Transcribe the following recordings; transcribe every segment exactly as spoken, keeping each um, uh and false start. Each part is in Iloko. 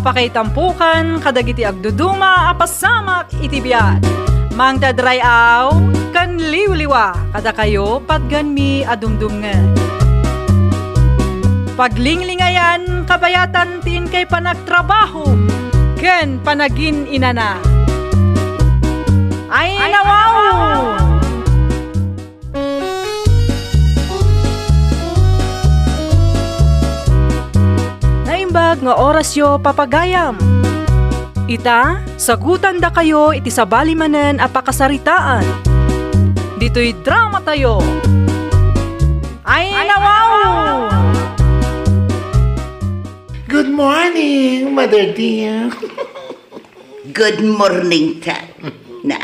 Pakaitampokan kadagiti agduduma a pasamak iti biag. Mangted ray-aw ken liwliwa kadakayo patgenmi a dumdumngeg. Paglinglingayan kabayatan ti inkay panagtrabaho ken panagin-inana. Ay, nawaw! Naimbag nga orasyo, papagayam. Ita, sagutandakayo iti sabali manen a pakasaritaan. Ditoy dramatayo. Ay, nawaw! Good morning, Mother dear. Good morning, Tad. Na,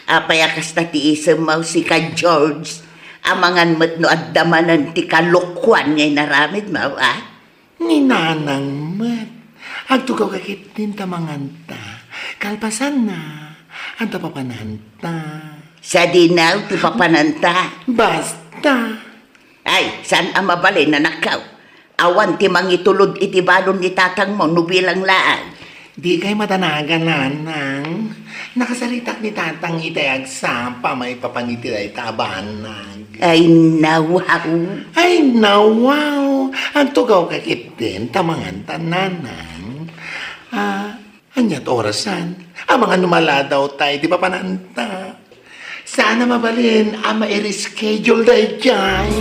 apay a kasta ti isemmo, sika George? Amangan met no adda manen ti kalokuan nga inaramidmo, a? Ni Nanang met. Agtugaw ka ketdin ta manganta. Kalpasanna, adda papananta. Sadino ti papananta? Basta. Ay, saan a mabalin, anakko. Awan ti mangitulod iti balon ni tatangmo no bilang laeng. Dikay madanagan, Nanang. Nakasaritak ni Tatang itay agsapa maipapan iti dayta a banag. Ay, nawaw. Ay, nawaw. Agtugaw ka ketdin ta manganta, Nanang. Ah, Ania ti orasan? Amangan no maladaw ta iti papananta. Saan a mabalin a mai-reschedule daydiay.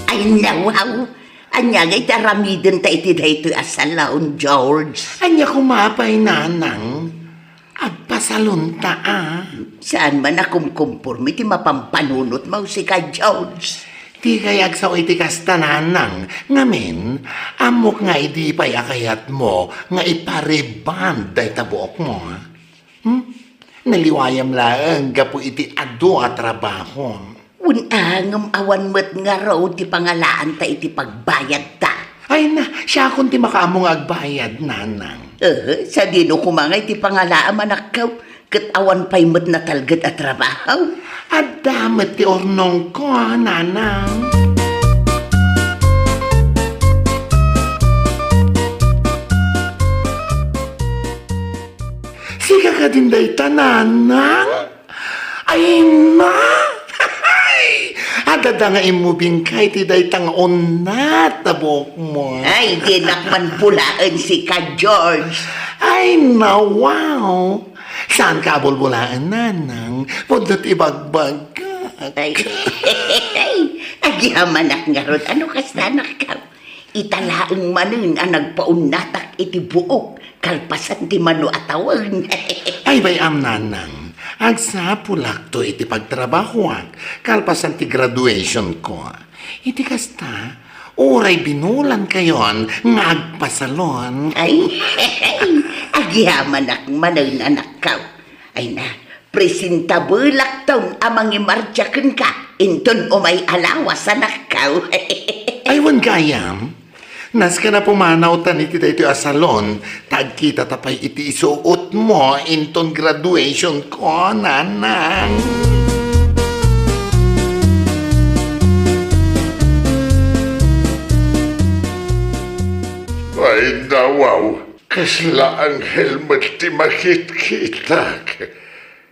Ay, nawaw! Ania ngay ti aramidenta iti daytoy a salon, George? Ania koma pay, Nanang? Agpasalonta, a. Saan man a kumkumporme ti mapampanunotmo, sika George. Dikay agsao iti kasta, Nanang. Ngamin, ammok nga idi pay a kayatmo nga ipa-rebond dayta buokmo, a. Hmm? Naliwayam laeng gapu iti adu a trabahom. Wen, a, ngem awan met ngarud ti pangalaanta iti pagbayadta. Ay na, siakon ti makaammo nga agbayad, Nanang. Eh, sadino koma ngay ti pangalaam, anakko, ket awan pay met natalged a trabaho? Adda met ti urnongko, Nanang. Sika kadin dayta, Nanang? Ay, ma! Adda nga immubingka iti dayta nga unat a buokmo. Ay, dinak man bulaen, sika George. Ay, nawaw. Saanka a bulbulaen, Nanang? Pudno ti ibagbagak. Ay, agyamanak ngarud. Ano kasta, anakko? Ita laeng manen a nagpaunnatak iti buok kalpasan ti mano a tawen. Ay, bay-am, Nanang. Agsapulakto iti pagtrabahoak kalpasan ti graduationko. Iti kasta, uray binulankayon nga agpasalon. Ay, agyamanak manen, anakko. Ay na, presentabelakton a mangimarcha kenka inton umay a lawas, anakko. Ay, wen gayam, nasken a pumanawtan iti daytoy a salon, ta agkitata pay iti isuotmo inton graduationko, Nanang. Ay, nawaw, kasla anghel met ti makitkitak.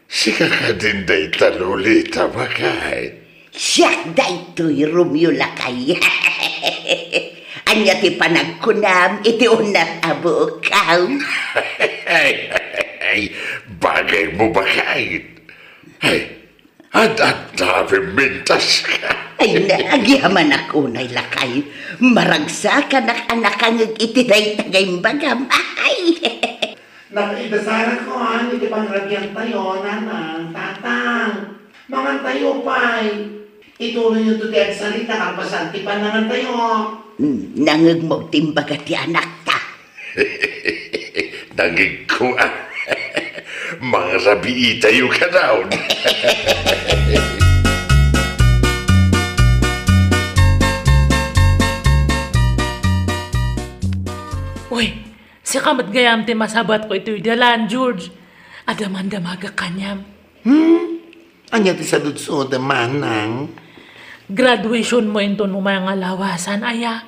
Sika kadin dayta, Lolita, baket? Siak daytoy, Romeo, lakay. Ania ti panagkunam iti unat a buokko? Ay, bagaymo, baket. Ay, ad-adda a pimmintaska. Ay, na, agyamanak unay, lakay. Maragsakanak a nakangeg iti dayta nga imbagam. Ay! Nakaidasarako, a, iti pangrabiantayo, Nanang, Tatang. Mangantayo pay. Ituloyyo ti agsarita kalpasan ti pannangantayo. Hmm, nangegmo ti imbaga ti anakta. Nangegko, a. Mangrabiitayo kadon. Uy, Sika met gayam ti masabatko itoy dalan, George. Adda man damagek kaniam. Hmm? Ania ti saludsodem, Manang? Graduation mo inton umay nga lawasan, aya?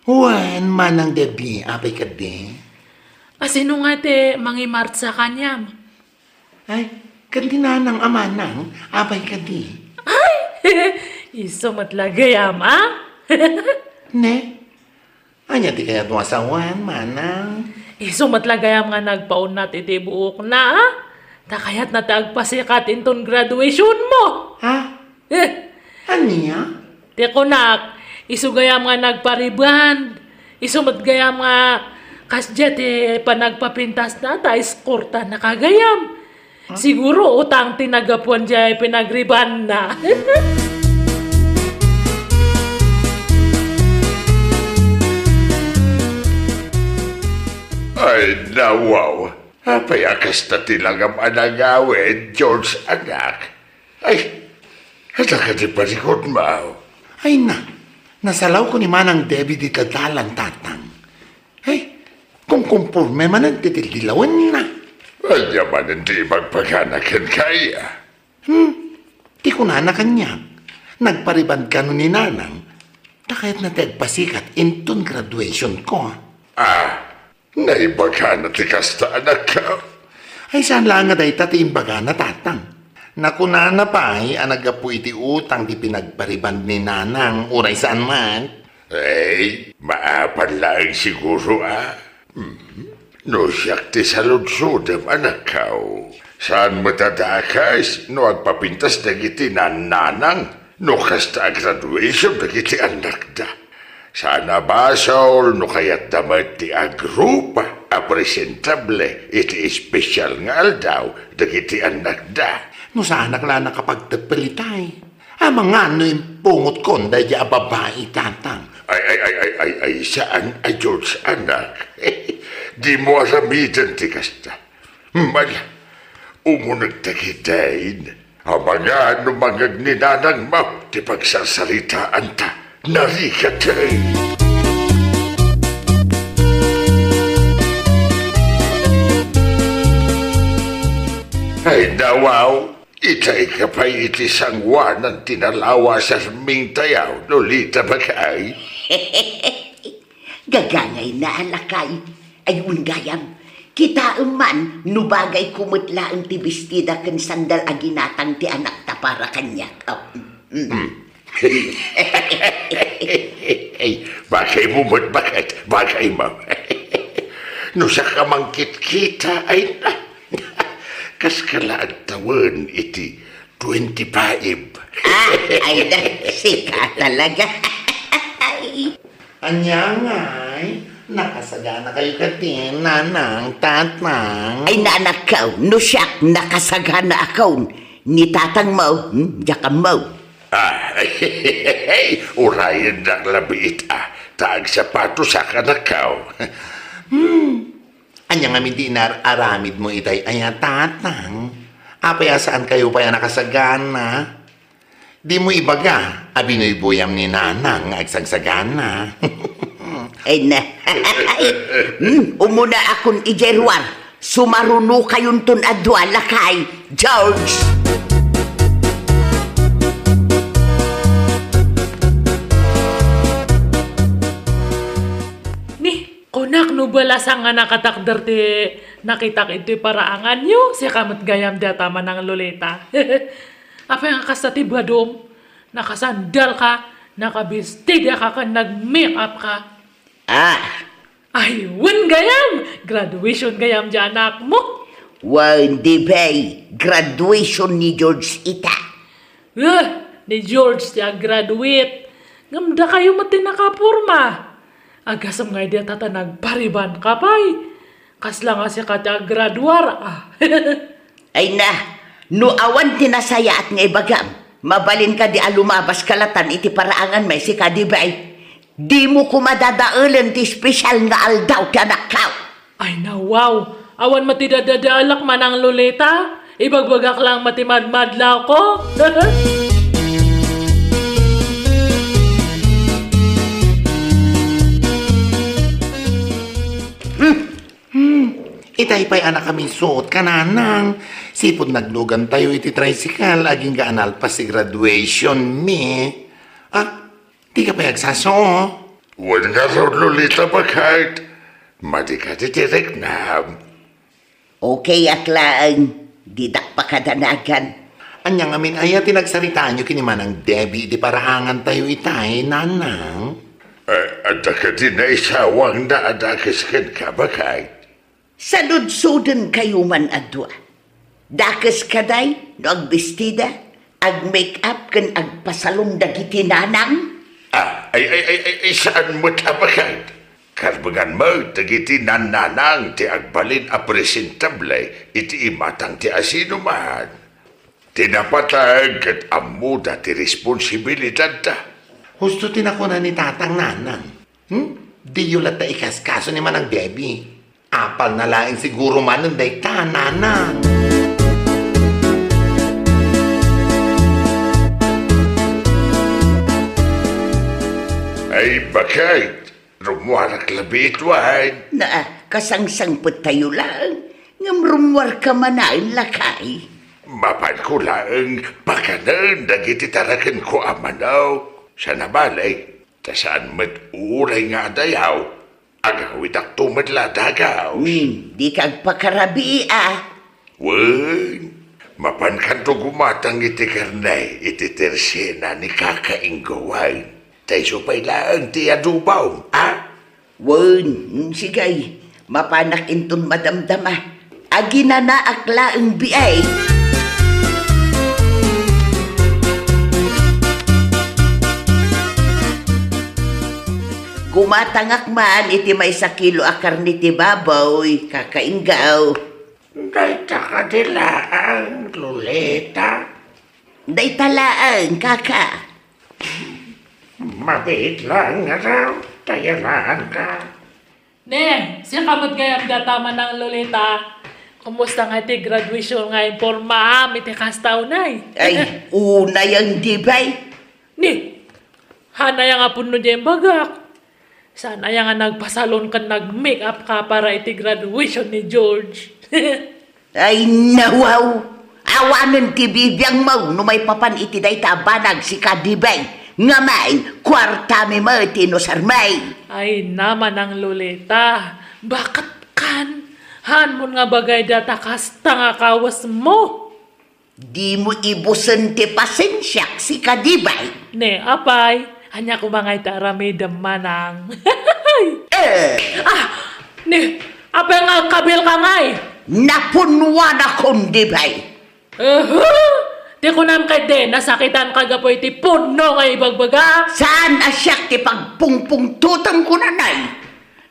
Wen, Manang Debbie, apay kadi? A, sino nga ti mangimartsa kaniam? Ay, ken ti nanang a manang, apay kadi? Ay! Isu met la gayam, a? Ne? Ania ti kayatmo a sawen, manang? Isu met la gayam nga nagpaunat iti buokna, a? Ta kayatna ti agpasikat inton graduation mo. Ha? Eh. Ania? Ti kunak, isu gayam nga nagpariband. Isu met gayam nga kasdiay ti panagpapintasna ta eskortana ka gayam. Siguro utang ti nagapuan diay pinagribanna. Ay, nawaw. Apay a kasta ti langam a nangawid, George, anak? Ay, adda kadi parikutmo? Ay na, nasalawko ni Manang Debbie dita dalan, Tatang. Ay, kumkumporme manen ti dildilawenna. Ania manen ti ibagbagana kenka, aya? Hmm, ti kunana kaniak, nagpariband kano ni Nanang, ta kayatna ti agpasikat inton graduation ko. Ah, naibagana ti kasta, anakko? Ay, saan laeng nga dayta ti imbagana, Tatang. Nakunana pay a naggapu iti utang ti pinagpariband ni Nanang, uray saan man. Ay, maapal laeng siguro, a. Hmm. No siak ti saludsodem, anakko, saan met a dakes no agpapintas dagiti nannanang no kasta a graduation dagiti annakda. Saan a basol no kayatda met ti agrupa a presentable iti espesial nga aldaw dagiti annakda. No saanak la a nakapagteppel itay. Amangan no impungotkon daydiay a babai, Tatang. Ay, ay, ay, ay, ay, ay, saan a George, anak. Dimo aramiden ti kasta. Mala, umuneg ta ketdin. Amangan no mangngeg ni nanangmo ti pagsarsaritaanta. Narigat, eh. Ay, nawaw. Itayka pay iti sangoanan ti nalawasanming tayaw, Lolita, bakay? Gagangayna a lakay. Ay, wen gayam, kitaem man no bagayko met laeng ti bestida ken sandal a ginatang ti anakta para kaniak. Aw, mm. Hmm. Ay, bagaymo met, baket, bagaymo. No siak a mangkitkita, ay na. Kaska la adtoen iti twenty-five. Ah, ay na, sika talaga. Ay. Ania ngay, nakasaganakayo kadi, nanang, tatang? Ay, nanakko, no siak, nakasaganaakon. Ni tatangmo, hmm, diak ammo. Ah, urayendak labiit, a, ta agsapatosak, anakko. Hmm. Ania ngamin ti inar-aramidmo itay aya, tatang? Apay a saankayo pay a nakasagana? Dimo ibaga a binuybuyam ni nanang nga agsagsagana. Ay na. Hmm, umunaakon idiay ruar. Sumarunokayonton a dua, lakay, George. Ni, kunak no balasangan a nakatakder ti nakitak iti paraanganyo, sika met gayam dayta, Manang Lolita. Apay nga kasta ti badom? Nakasandalka, nakabestidaka, ken nag-make-upka. Ah. Ay, wen gayam! Graduation gayam ti anakmo? Wen, Debbie, graduation ni George ita. Eh, ni George ti ag-graduate. Ngem dakayo met ti nakaporma. Agasem nga idi a tata nagparibandka pay. Kasla nga sika ti aggraduar, a. Ay na, no awan ti nasayaat nga ibagam, mabalin kadi a lumabas ka latan iti paraanganmi, sika, Debbie. Dimo koma dadaelen ti espesial nga aldaw ti anakko. Ay, nawaw! Awan met ti dadadaelak, Manang Lolita. Ibagbagak lang met ti madmadlawko. Hmm. Hmm. Itay pay a nakamisut, kananang. Sipud naglugantayo iti tricycle, agingga a nalpas ti graduation mi. Ah, dika pay agsasao? Wen ngarud, Lolita, baket. Madi kadi ti riknam. Okay ak laeng, didak pakadanagan. Ania ngamin aya ti nagsaritaanyo ken ni Manang Debbie iti paraangantayo itay, Nanang? Eh, adda kadi naisawangna a dakes kenka, baket? Saludsodkayo man a dua. Dakes kadi no agbestida, ag-make up ken agpasalon dagiti nanang? Ah, ay, ay, ay, ay, ay, saan met a baket? Karbengan met dagiti nannanang ti agbalin a presentable iti imatang ti asinoman. Ti napateg ket ammoda ti responsibilidadda. Husto ti nakuna ni Tatang, Nanang. Hmm? Diyo latta ikaskaso ni Manang Debbie. Apalna laeng siguro manen dayta, Nanang. Ay, baket. Rummuarak labi iti wen. Naa, kasangsangpettayo laeng, ngem rummuarka manen, lakay. Mapanko laeng pakanen dagiti tarakenko a manok. Saan a bale, ta saan met uray nga adayaw, agawidakto met la dagaus. Hmm, dika agpakarabii, a. Wen, mapankanto gumatang iti karne iti tersena ni Kaka Inggo, wen. Ta isu pay laeng ti adobom, a? Wen, mm, sige. Mapanak inton madamdama. Aginanaak laeng biay. Gumatangak man iti maysa kilo a karne ti baboy, Kaka Inggo. Dayta kadi laeng, Lolita? Dayta laeng, Kaka. Mabiit laeng ngarud, ta yalaanka. Ne, siak met gayam dayta, Manang Lolita. Kumusta ngay ti graduation nga impormaam iti kasta unay? Ay, unay, Debbie. Ni, haan aya nga pudno diay imbagak? Saan aya nga nagpasalon ken nag-make up ka para iti graduation ni George? Ay, nawaw! Awanen ti bibiangmo no maipapan iti dayta a banag, sika, Debbie. Ngem, kuartami met ti inusarmi. Ay, Manang Lolita, baket kan? Haan mon nga bagayda ta kasta nga kawesmo. Dimo ibusen ti pasensiak, sika, Debbie. Ne, apay, ania koma ngay ti aramidem, Manang? Eh! Ah! Ne, apay nga agkabilka ngay? Napunnuanakon, Debbie. Uhu! Ti kunam ketdi, nasakitanka gapu iti pudno nga ibagbaga? Saan a siak ti pagpungpungtotem kunanay?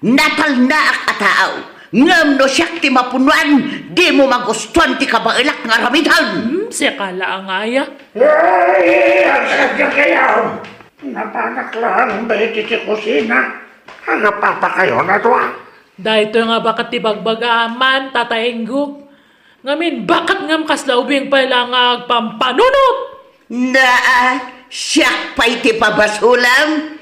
Natalnaak a tao, ngem no siak ti mapunnoan, dimo magustuan ti kabaelak nga aramiden. Hmm, sika laeng aya? Ay, agsadyakayo! Napanak laeng dayta iti kusina. Agpapakayon a dua. Daytoy nga baket ti bagbagaam, Tatay Inggo. Ngamin, baket ngem kasla ubing pay la nga agpampanunot? Naa, siak pay ti pabasolem?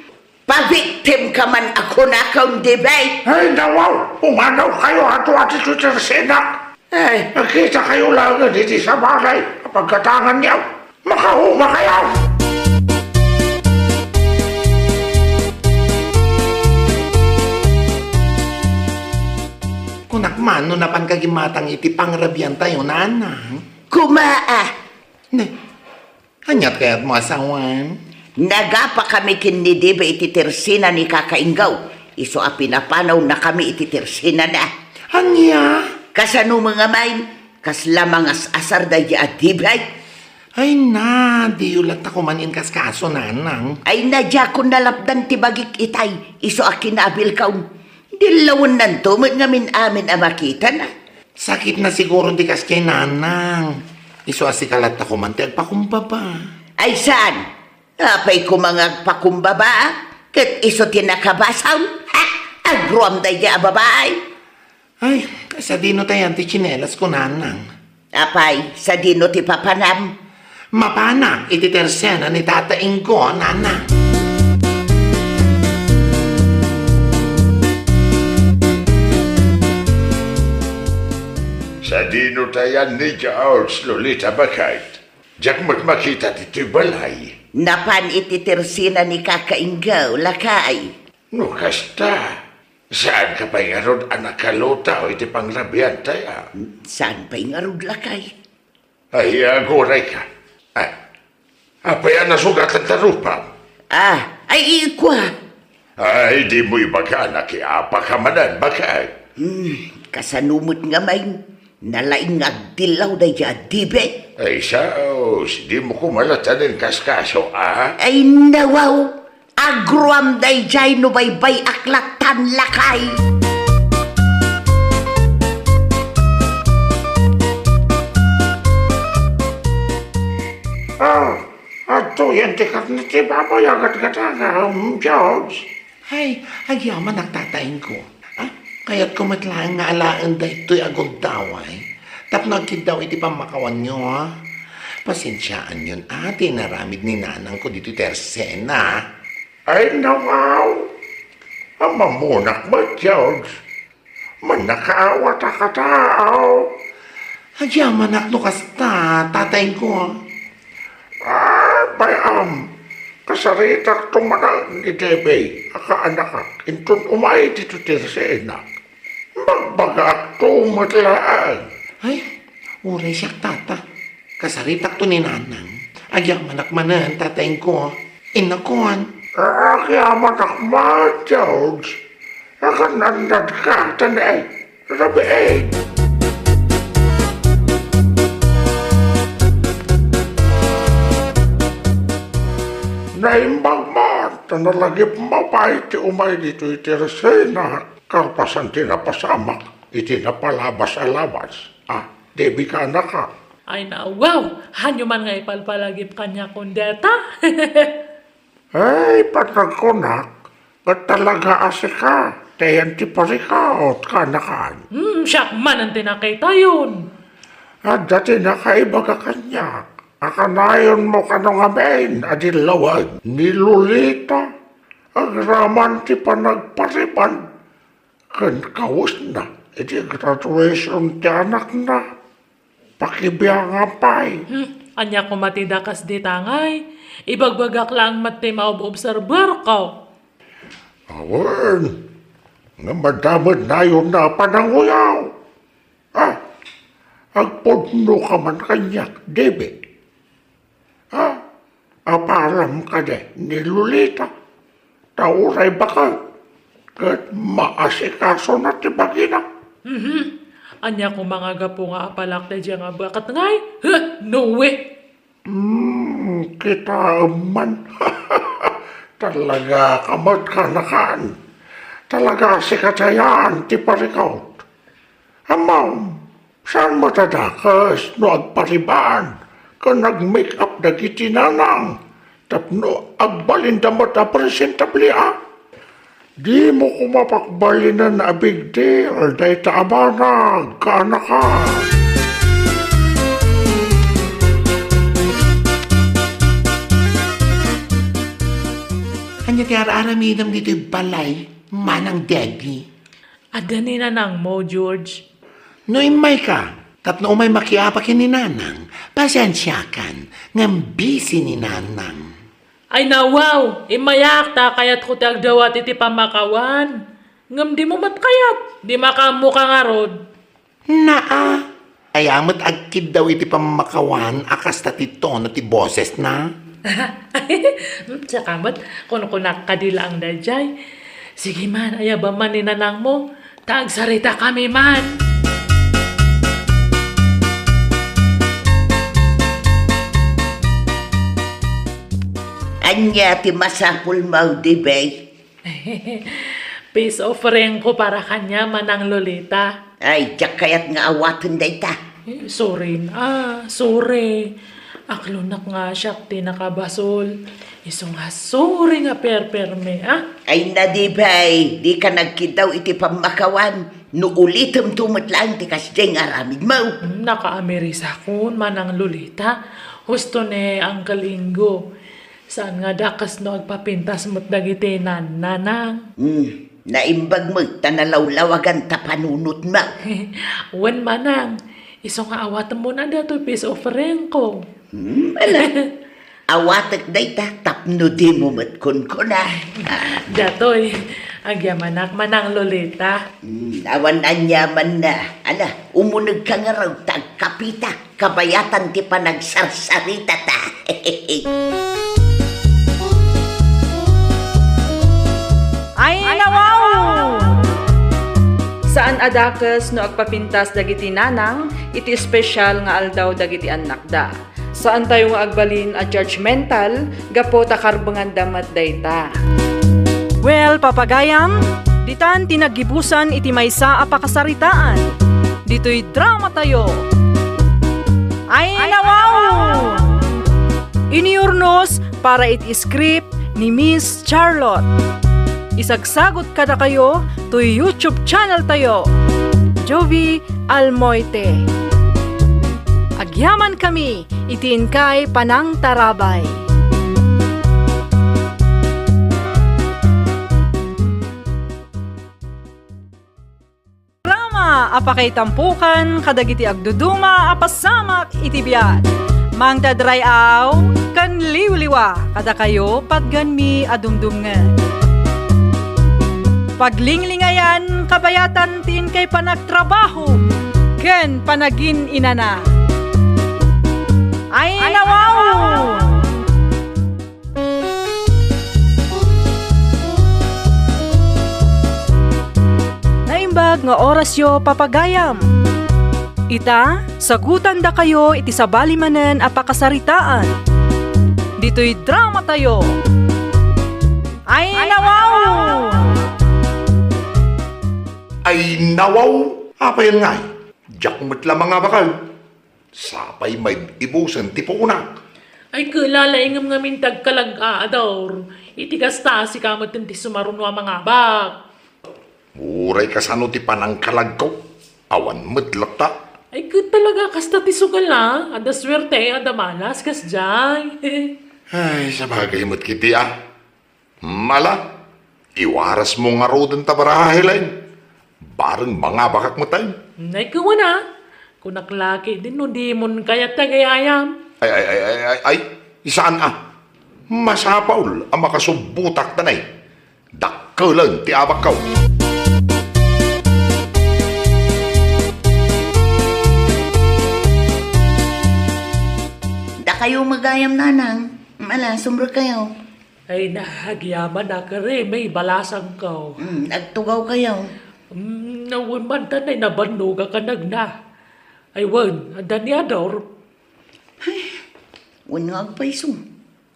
Pabiktimka man a kunakon, Debbie? Ay, nawaw! Umanawkayo a dua ditoy tersenak! Ay. Agkitakayo laengen iti sabali a paggatanganyo. Makaumakayo! Kunak man no napanka gimmatang iti pangrabiantayo, Nanang. Kumaa! Ne, aniat kayatmo a sawen? Nagapakami ken ni Debbie iti tersena ni Kaka Inggo. Isu a pinapanawnakami iti tersenana. Ania? Kasano met ngamin? Kasla mangas-asar daydi a Debbie? Ay na, diyo latta koman inkaskaso, Nanang. Ay na, diakon nalapdan ti bagik itay, isu a kinaabilkon. Dillawennanto met ngamin amin a makitana. Sakitna siguro ti kas kay Nanang. Isu a sika latta koman ti agpakumbaba. Ay saan? Apay koma nga agpakumbaba? Ket isu ti nakabasol? Ha? Agruam daydi a babai? Ay, sadino tayan ti tsinelas ko, Nanang? Apay, sadino ti papanam? Mapanak iti tersena ni Tata Inggo, Nanang. Sadino tayan ni George, Lolita, baket? Diak met makita ditoy balay. Napan iti tersena ni Kaka Ingaw, lakay. No kasta, saanka pay ngarud a nakalutaw iti pangrabianta, ya? Saan pay ngarud, lakay? Ay, agurayka. Ay, apay a nasugatan ta rupam? Ah, ay, ikua. Ay, dimo ibaga a nakiapaka manen, bakay. Hmm, kasano met ngamin? Nalaing nga agdillaw daydiay a dibe. Ay, saos, dimo koma latta inkaskaso, a? Ay, nawaw. Agruam daydiay no baybay-ak lattan, lakay. Ah, adtoyen ti karne ti baboy a gatgatagam, George. Ay, agyamanak, Tata Ingo. Ah, kayatko met laeng nga alaen daytoy a gundaway tapno agkiddaw iti pammakawanyo, ha? Pasensiaanyon a ti inaramid ni nanangko ditoy tersena. Ay, nawaw. Ammonak met, George. Mannakaawat a katao. Agyamanak no kasta, Tata Ingo. Ah, bay-am, kasaritakto manen ni Debbie a kaanakak inton umay ditoy tersena. Magbagaakto met laeng. Ay, uray siak, Tata. Kasaritakto ni Nanang. Agyamanak manen, Tata Ingo. Innakon. Agyamanak met, George. Akanannadka, ta ne, rabii. Naimbag met ta nalagipmo pay ti umay ditoy tersena kalpasan ti napasamak iti napalabas a lawas. Ah, Debbie, kaanakak. Ay, nawaw! Hanyo man nga ipalpalagip kaniak dayta. Ay, patagkonak, ket talaga a sika, ti ayan ti parikut, kaanakan. Hmm, siak manen ti nakitayon. Adda ti nakaibaga kaniak a kanayonmo kano ngamin a dillawen ni Lolita agraman ti panagpariban ken kawesna iti graduation ti anakna. Pakibiangan pay. Hmm, ania koma ti dakas dita ngay? Ibagbagak laeng met ti maob-obserbarko. Awan, nga madamednayon a pananguyaw. Ah, agpudno ka man kaniak, Debbie. Ah, aparam kadi ni Lolita. Ta uray baket, ket maasikasona ti bagina. Mhm. Ania koma nga gapu nga apalak daydiay nga baket ngay? Huh, no way! Hmm, kitaem man. Talaga ka met, kaanakan. Talaga a sika ti ayan ti parikut. Ammom, saan met a dakes no agpariban ken nag-make-up dagiti nanang tapno agbalinda met a presentable, a? Dimo koma pakbalinen a big deal dayta a banag, kaanakan. Ania ti ar-aramidem ditoy balay, Manang Debbie? Adda ni nanangmo, George. No immayka, tapno umay makiapa ken ni Nanang, pasensiakan, ngem busy ni Nanang. Ay, nawaw! Immayak ta kayatko ti agdawat iti pammakawan. Ngem dimo met kayat, di makaammoka ngarud. Naa, aya met agkiddaw iti pammakawan a kasta ti tono ti bosesna? Saka met, kunkunak kadi laeng daydiay. Sige man, ayabam man ni nanangmo, ta agsaritakami man. Ania ti masapulmo, Debbie? Peace offeringko para kaniak, Manang Lolita. Ay, diak kayat nga awaten dayta. Eh, sorry na, sorry. Aklonak nga siak ti nakabasol. Isu nga sorry nga perpermi, a? Ay, Debbie, dika nagkiddaw iti pammakawan. No ulitemto met laeng ti kasdiay nga aramidmo. Hmm, nakaamirisakon, Manang Lolita. Husto ni Uncle Ingo. Saan nga dakes no agpapintas met dagiti nan-, nanang? Hmm, naimbag met ta nalawlawagan ta panunotmo. Wen, Manang, isu nga awatemmo na datoy peace offeringko. Hmm, ala. Awatek dayta tapno dimo met kunkuna. Datoy, agyamanak manang Lolita. Hmm, awan aniamanna. Ala, umunegka ngarud ta agkapita. Kabayatan ti panagsarsaritata. Ay, nawaw! Saan a dakes no agpapintas dagiti nanang iti espesyal nga aldaw dagiti annakda. Saantayo nga agbalin a judgmental gapu ta karbenganda met dayta. Well, papagayam, ditan ti naggibusan iti maysa a pakasaritaan. Ditoy dramatayo. Ay, nawaw! Iniurnos para iti script ni Miss Charlotte. Isagsagot kadakayo toy YouTube channel tayo, Jovie Almoite. Agyamankami iti inkay panangtarabay. Drama a pakaitampokan kadagiti agduduma a pasamak iti biag. Mangted ray-aw ken liwliwa kadakayo patgenmi a dumdumngen. Paglinglingayan kabayatan ti inkay panagtrabaho ken panagin-inana. Ay, nawaw! Naimbag nga orasyo, papagayam. Ita, sagutandakayo iti sabali manen a pakasaritaan. Ditoy dramatayo. Ay, nawaw! Ay, nawaw! Apayen ngay? Diak met la mangabakal. Sapay maib-ibusen ti puonak. Ay, ket lalaingem ngamin ti agkalag-a, Ador. Iti kasta, sika met ti sumaruno a mangabak. Uray kasano ti panangkalagko, awan met latta. Ay, ket talaga, kasta ti sugal, a. Adda suerte, adda malas, kasdiay. Ay, sabagay met kiti, a. Hmm, ala, iwarasmo ngaruden ta barahahi laeng. Bareng mangabakak met ay. Nay, kuana, kunak la ketdin no dimon kayat ti agayayam. Ay, ay, ay, ay, ay, ay, saan a. Masapul a makasubbotak ta nay. Dakkelen ti abakko. Dakayo met gayam, nanang. Ala, sumrekkayo. Ay, na, agyamanak, Reme, balasangko. Hmm, agtugawkayo. Hmm, wen man ta nay nabannoga kanagna. Ay, wen, adda ni Ador? Ay, wen nga agpayso.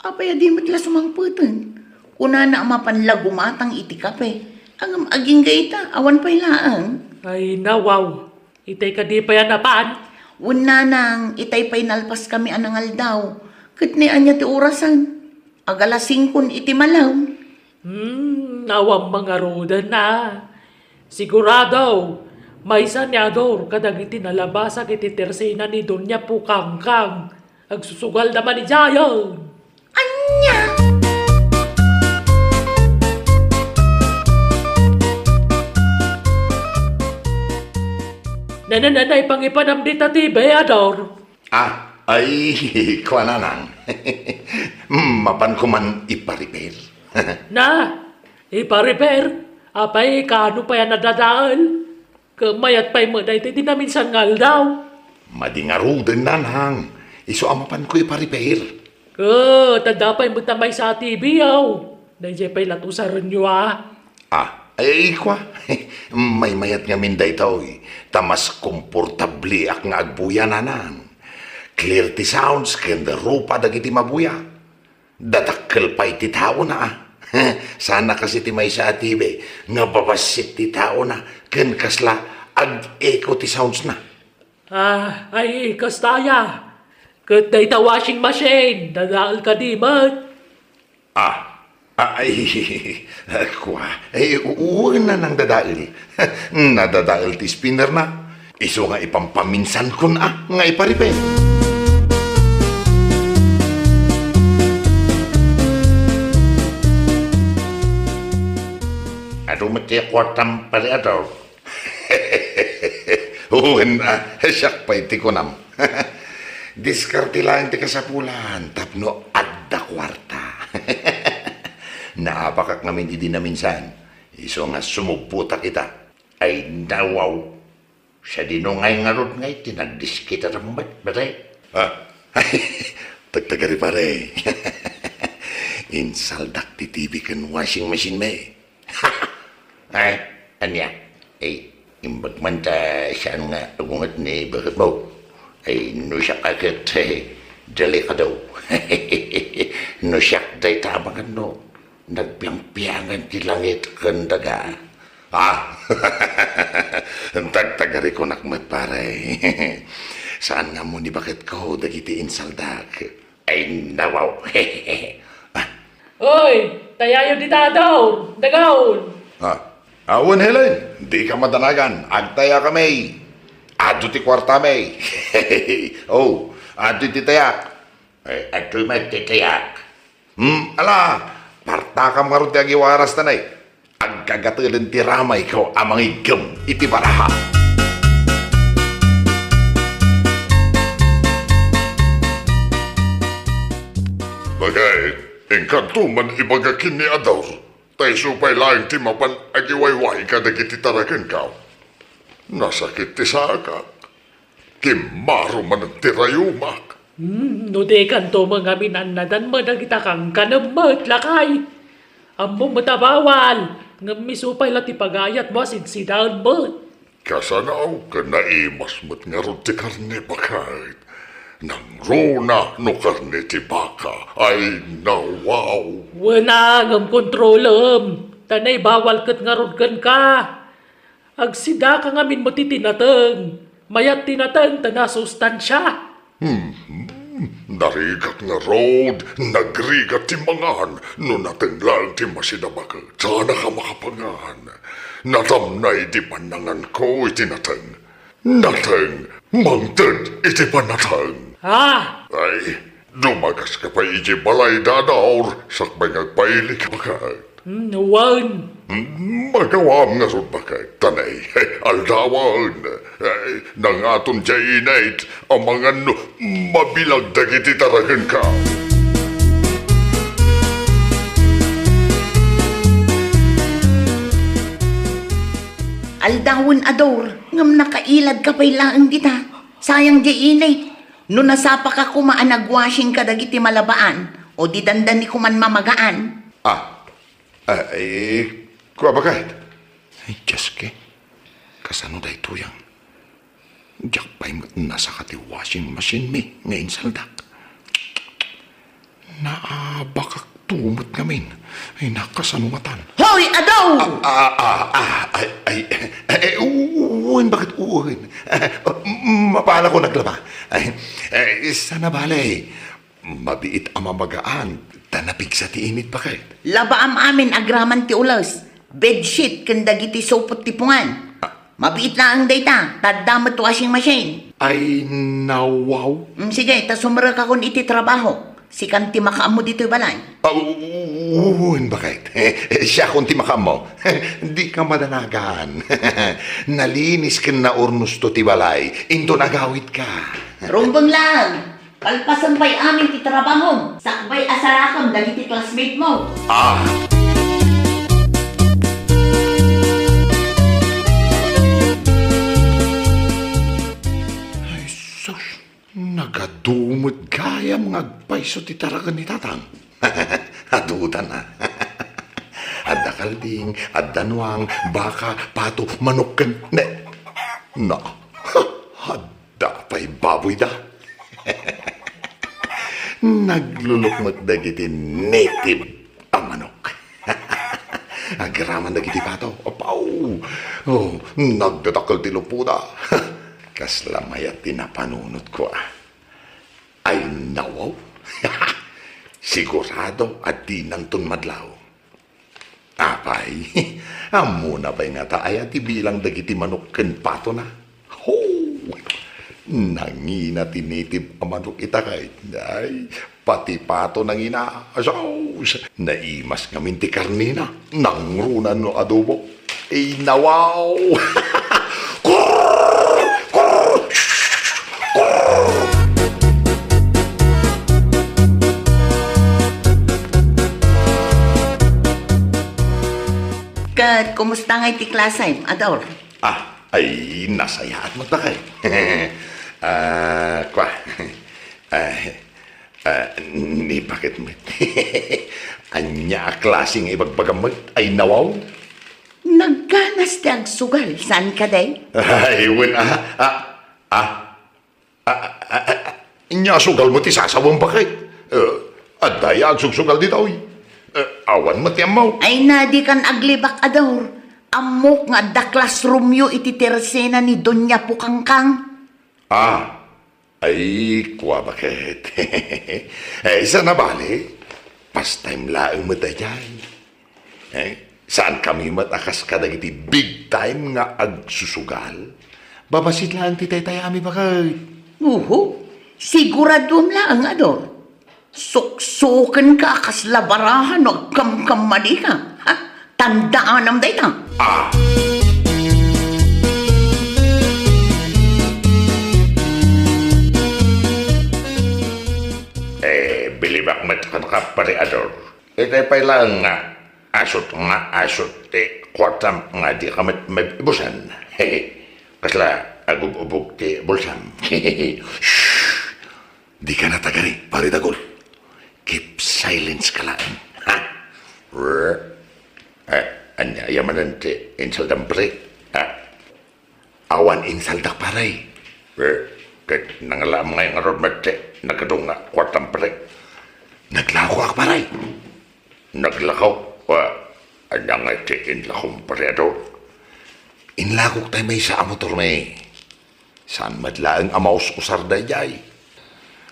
Apay a di met la sumangpeten? Kunana a mapan la gumatang iti kape. Ngem agingga ita, awan pay laeng. Ay, nawaw. Itay kadi pay a napan? Wen, nanang, itay pay nalpaskami a nangaldaw. Ket ni ania ti orasen? Agalas singkon iti malem. Hmm, awan mangaruden a. Sigurado, maysa ni Ador kadagiti nalabasak iti tersena ni Doña Pukangkang. Agsusugalda man idiayen. Ania? Nanananay pangipanam dita T V, Ador. Ah, ay, kuananang. Mapanko man ipariper. Na, ipariper? Apay, kaano pay a nadadael? Ket mayat pay met daytoy ti naminsan nga aldaw. Madi ngaruden, nanang. Isu a mapanko ipariper. Ket adda pay met a maysa a T V, aw. Daydiay pay la ti usarenyo, a. Ah, ay, ay, kua. Maymayat ngamin daytoy. Ta mas komportabliak nga agbuya, nanang. Clear ti sounds ken rupa dagiti mabuya. Dadakkel pay ti taona, a. Saan a kas iti maysa a T V nga babassit ti taona ken kasla ag-echo ti soundsna. Ah, ay, kasta aya. Ket dayta washing machine, dadael kadi met. Ah, ah, ay, kua, ay, u-, wen, nanang, dadael. Nadadael ti spinnerna. Isu nga ipampaminsankon a nga ipariper. Adu met ti kuartam, Pare Ador? Wen a, siak pay ti kunam. Diskarte laeng ti kasapulan tapno ad- kuarta. Naabakak ngamin idi naminsan, isu nga sumugpotak ita. Ay, nawaw. Sadino ngay ngarud ngay ti nagdiskitarak met, pare? Ah, tagtagari, pare. Insaldak ti T V ken washing machine mi. Ay, ania? Ay, imbag man ta saan nga agunget ni baketmo. Ay, no siak a ket, delikado. No siak dayta a mangan no. Nagpiangpiangan ti langit ken daga. Ah, tagtagari kunak met, pare. Saan nga ammo ni baketko dagiti insaldak. Ay, nawaw. Ah. Oy, tayayo dita, Ador, dagaon. Ah, awan, Helen, dika madanagan. Agtaya kami. Adu ti kuartami. Oh, adu ti tayak. Eh, adu met ti tayak. Hmm, ala, partakam ngarud ti agiwaras tanay. Aggagatelen ti ramayko a mangiggem iti baraha. Baket, inkanto man ibaga ken ni Ador, ta isu pay laeng ti mapan agiwayway kadagiti tarakenko. Nasakit ti saakak. Kimmaro manen ti rayumak. Hmm, no dikanto met ngamin annadan met dagita kankanem met, lakay. Ammom met a bawal, ngem isu pay la ti pagayatmo a sidsidaen met. Kasano ket naimas met ngarud ti karne, baket. Nangruna no karne ti baka, ay nawaw. Wen a, ngem kontrolem, ta naibawal ket ngarud kenka. Agsidaka ngamin met iti nateng. Mayat ti nateng ta nasustansia. Hmm, narigat ngarud, nagrigat ti mangan, no nateng laeng ti masida, baket, saanka makapangan. Nadamnay ti pannanganko iti nateng. Nateng, mangted iti pannateng. Ah! Ay, dumagaska pay iti balay, Ador, sakbay nga agpailik, baket. Hmm, wen. Hmm, magawaam ngarud, baket, ta nay, aldawen. Eh, nangaton diay init, amangan no mabilag dagiti tarakenko. Aldawen, Ador, ngem nakailadka pay laeng dita. Sayang diay init. No nasapaka koma a nagwashing kadagiti malabaan, o di dandani koman mamagaan. Ah, Ah, eh, kua, baket. Ay, Diyos ke. Kasano daytoy, a? Diak pay met nasaka ti washing machine mi nga insaldak. Naabakakto met ngamin. Ay, nakasano ngatan? Hoy, Ador! Ah, ah, ah, ah, ay, ay, eh, eh, wen, baket, wen. Ah, mapalako naglaba. Ay, eh, saan a bale. Mabiit a mamagaan, ta napigsa ti init, baket. Labaam amin agraman ti ules, bedsheet, ken dagiti supot ti pungan. Ah. Mabiit laeng dayta, ta adda met washing machine. Ay, nawaw. Mm, sige, ta sumrekakon iti trabaho. Sikan ti makaammo ditoy balay. Ah, u-, u-, wen, baket. Siakon ti makaammo. Dika madanagan. Nalinis ken naurnosto ti balay. Inton agawidka. Rumbeng laeng. Kalpasen pay amin ti trabahom, sakbay a sarakam dagiti classmate mo. Ah! Ay, sus! Nagadu met gayam nga agpayso ti taraken ni Tatang. Adutan a. Adda kalding, adda nuang, baka, pato, manok, ken, ne, na. Adda pay baboyda. Naglulok met dagiti native a manok. Agraman dagiti pato. Apaw! Oh, nagdadakkel ti lupoda. Kasla mayat ti napanunotko, a. Ay, nawaw. Sigurado a dinanton madlaw. Apay, ammona pay ngata aya ti bilang dagiti manok ken patona? Ho! Nangina ti native a manok ita ket, ay, pati pato nangina. Asus! Naimas ngamin ti karnina. Nangruna no adobo. Ay, nawaw! Kurr! Kurr! Kurr! Kumusta ngay ti klasem, Ador? Ah, ay, nasayaat met, bakay. Ah, kwa. Ah, ah, ni bakit met? Ania a klase nga ibagbagam met? Ay, nawaw. Nagganas ti agsugal, saan kadi? Ay, wen, ah, ah, ah. Ah, ah, ah, ah, ania sugal mo ti sasawem, bakit? Eh, adda ya agsugsugal ditoy. Eh, awan met ti ammo. Ay na, dikan aglibak, Ador. Ammok nga adda classroom yo iti tersena ni Doña Pukangkang. Ah, ay, kua, bakit? Eh, saan a bale? Pastime laeng met daydiay. Eh, saankami met a kas kadagiti big time nga agsusugal? Babassit laeng ti taytayami, bakit? Uhu, siguraduem laeng, Ador. Suksukenka a kasla baraha no agkamkammadika. Ha? Tandaanam dayta. Ah. Eh, bilibak met kenka, Pare Ador. Itay pay laeng nga asut nga asut ti kuartam nga dika met maibusan. Kasla agub-ubog ti bulsam. Shh! Dika natagari, Pare Dagul. Keep silence ka laeng. Ha? Eh, ania aya manen ti insaldam, pre? Ha? Awan insaldak, pare. Eh, ket nangalaam ngay ngarud met ti nagadu nga kuartam, pre? Naglakoak, pare. Naglako? Wa, ania ngay ti inlakom, Pare Ador? Inlakok tay maysa a motormi. Saan met laeng a maus-usar daydiay.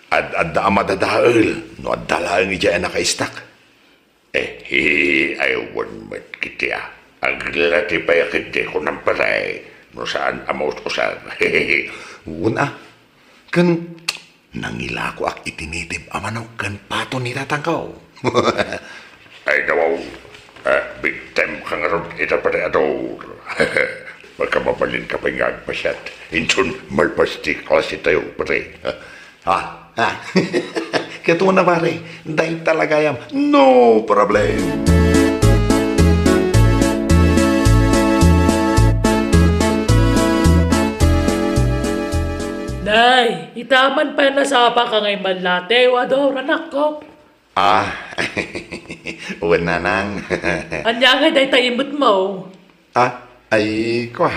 Ad-adda a madadael no adda laeng idiay a nakaistak. Eh, hi, ay wen met kiti a. Aglati pay a ketdi kunam, pare, no saan a maus-usar. Wen a. Ken nangilakoak iti nitib a manok ken pato ni tatangko. Ay, nawaw. Ah, big time ka ngarud ita, Pare Ador. Makamabalinka pay nga agpasiat. Inton malpas ti klase tayo, pare. Ah, ah. Ket una, pare, dayta la gayam. No problem. Nay, ita man pay nasapa ka ngay malate, Ador, anakko. Ah, wen, nanang. Ania ngay dayta imetmo? Ah, ay, kua.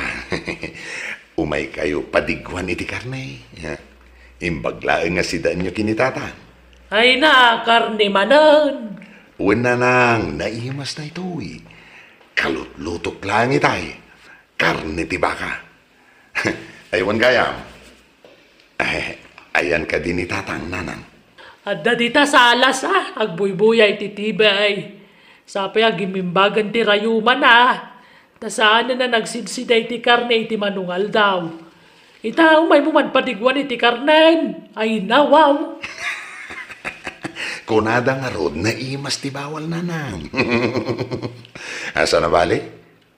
Umaykayo padiguan iti karne. Imbag laeng nga sidaenyo ken ni tatang. Ay na, karne manen. Wen, nanang, naimas daytoy. Kalutlutok laeng itay. Karne ti baka. Ay, wen gayam. Eh, ayan kadi ni tatang, nanang? Adda dita sa alas, ah, agbuybuya iti T V. Sapay a gimimbagan ti rayuman, ah. Ta saanen a nagsidsida iti karne iti manungaldaw. Ita, umaymo man padiguan iti karnen. Ay, nawaw. Kunada ngarud, naimas ti bawal, nanang. Asa na bale?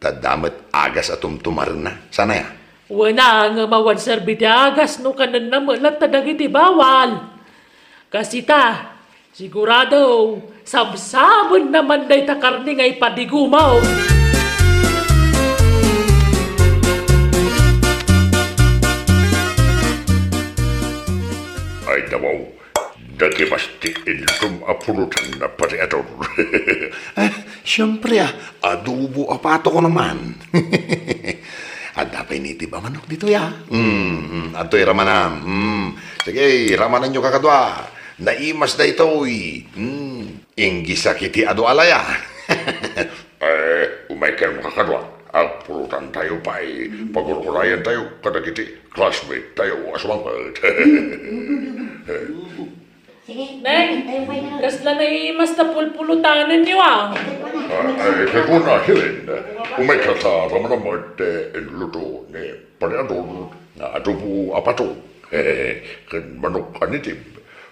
Ta adda met agas a tumtumarenna. Saan aya? Wen a, ngem awan serbi ti agas no kanenna met latta dagiti bawal. Kas ita, sigurado, sabsabenna man dayta karne nga ipadigumo. Ay, nawaw. Nagimas ti inlom a pulutan, Pare Ador. Ah, siempre, ah, adobo a pato ko naman. Adda pay nitib a manok ditoy, ah. Mm, mm, adtoy ramanam. Mm. Sige, ramananyo kakadua. Naimas daytoy. Mm. Inggisa iti adu a laya. Eh, umaykayo kakadua. Agpulutan tayo pay. Pagurgurayan tayo kadagiti classmate tayo a sumangpet. Neng, kasla naimas ta pulpulutanenyo, ah. Ah, ay, kaguna, Helen. Umayka ta ramanam ti inluto ni Pare Ador nga adobo a pato. Ken manok a nitib.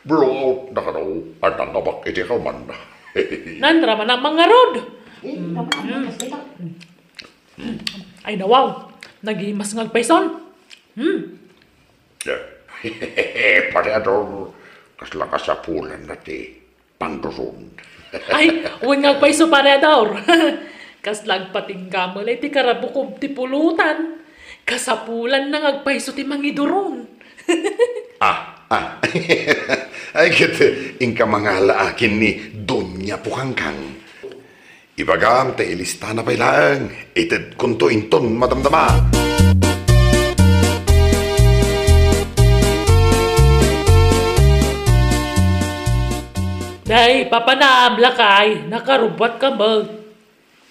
Blowout na kano a nangabak iti kalman. Nan, ramanam ngarud. Ay, nawaw. Nagimas nga agpayson. Hmm. Pare Ador, kasla kasapulan na ti pangduron. Ay, wen nga agpayso, Pare Ador. Kasla agpatingga met la iti karabukob ti pulutan. Kasapulanna nga agpayso ti mangiduron. Ah, ah. Ay, ket, inka mangala akin ni Doña Pukangkang. Ibagam ta ilistana pay laeng, itedkonto inton madamdama. Nay, papanam, lakay, nakarubbuatka met.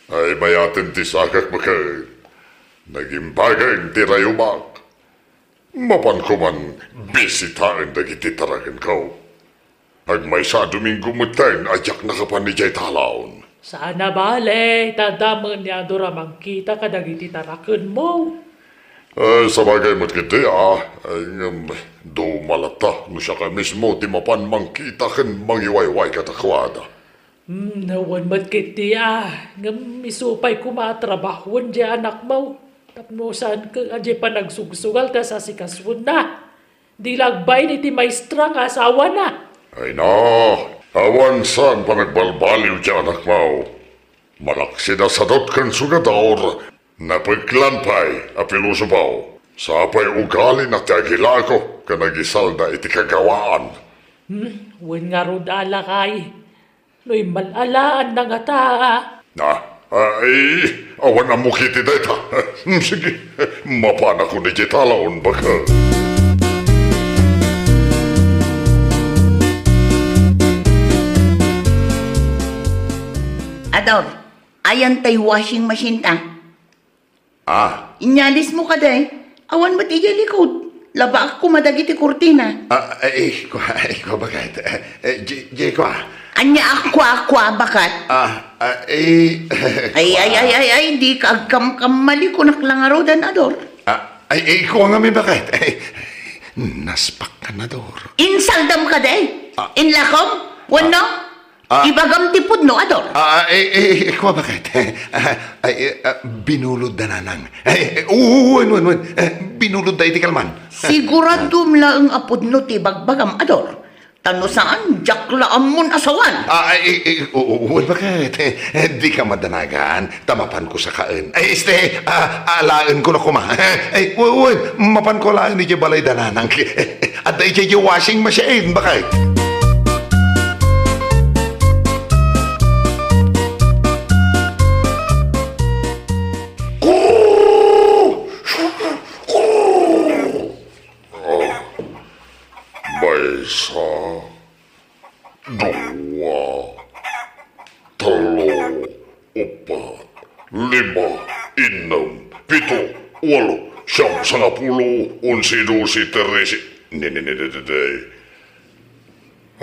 Ay, bayaten ti sakak, baket. Nagimbagen ti rayumak. Mapanko man bisitaen dagiti tarakenko. Agmaysa a Domingo metten a diak nakapan idiay talaon. Saan a bale, ta adda met ni Ador a mangkita kadagiti tarakenmo. Eh, sabagay met ketdi, ah. Eh, ngem, dumalatta no siak mismo ti mapan mangkita ken mangiwayway kadakuada. Hmm, wen met ketdi, ah. Ngem isu pay koma a trabahoen diay anakmo. Tapno saan ket a diay panagsugsugal ta sasikasoenna. Di la agbain iti maestra nga asawana. Ay na, awan saan panagbalbaliw ti anakmo. Malaksid a sadot ken sugador, napeklan pay a pilosopo. Sapay ugalina ti agilako ken agisalda iti kagawaan. Hmm, wen ngarud a lakay. No immal-alaanna ngata. Ah, ay, awan ammo ketdi dayta. Hmm, sige, mapanakon idiay talaon, baket. Ador, ayan tay washing machine ta. Ah. Inyalismo kadi, awan met idiay likod. Labaak koma dagiti kurtina. Ah, eh, kua, eh, kua, baket. Eh, eh, di, di, kua. Ania a kua, kua, baket? Ah, ah, eh, Ay, ay, kua. Ay, ay, ay, dika agkamkammalikunak la ngaruden, Ador. Ah, ay, eh, kua ngamin, baket. Eh, naspakkan, Ador. Insaldam kadi? Ah. Inlakom? Wenno? Ah. Ah. Ibagam ti pudno, Ador. Ah, eh, eh, eh, kua, baket? Ah, ay, eh, ah, binulod da nanang. Eh, eh, oo, wen, wen, wen. Eh, binulod da iti kalman. Siguradom laeng a pudno ti bagbagam, Ador. Ta no saan, diak la ammon a sawan. Ah, eh, eh, oo, wen, baket? Eh, eh, dika madanagan. Ta mapanko sakaen. Ay, este, ah, alaenko na koma. Ay, wen, wen, mapanko alaen idiay balay da nanang. Adda idiay washing machine, baket. Ah, maysa, dua, tello, uppat, lima, innem, pito, walo, siam, sangapulo, onse, dose, trese. Ne, ne, ne, ne, ne, ne.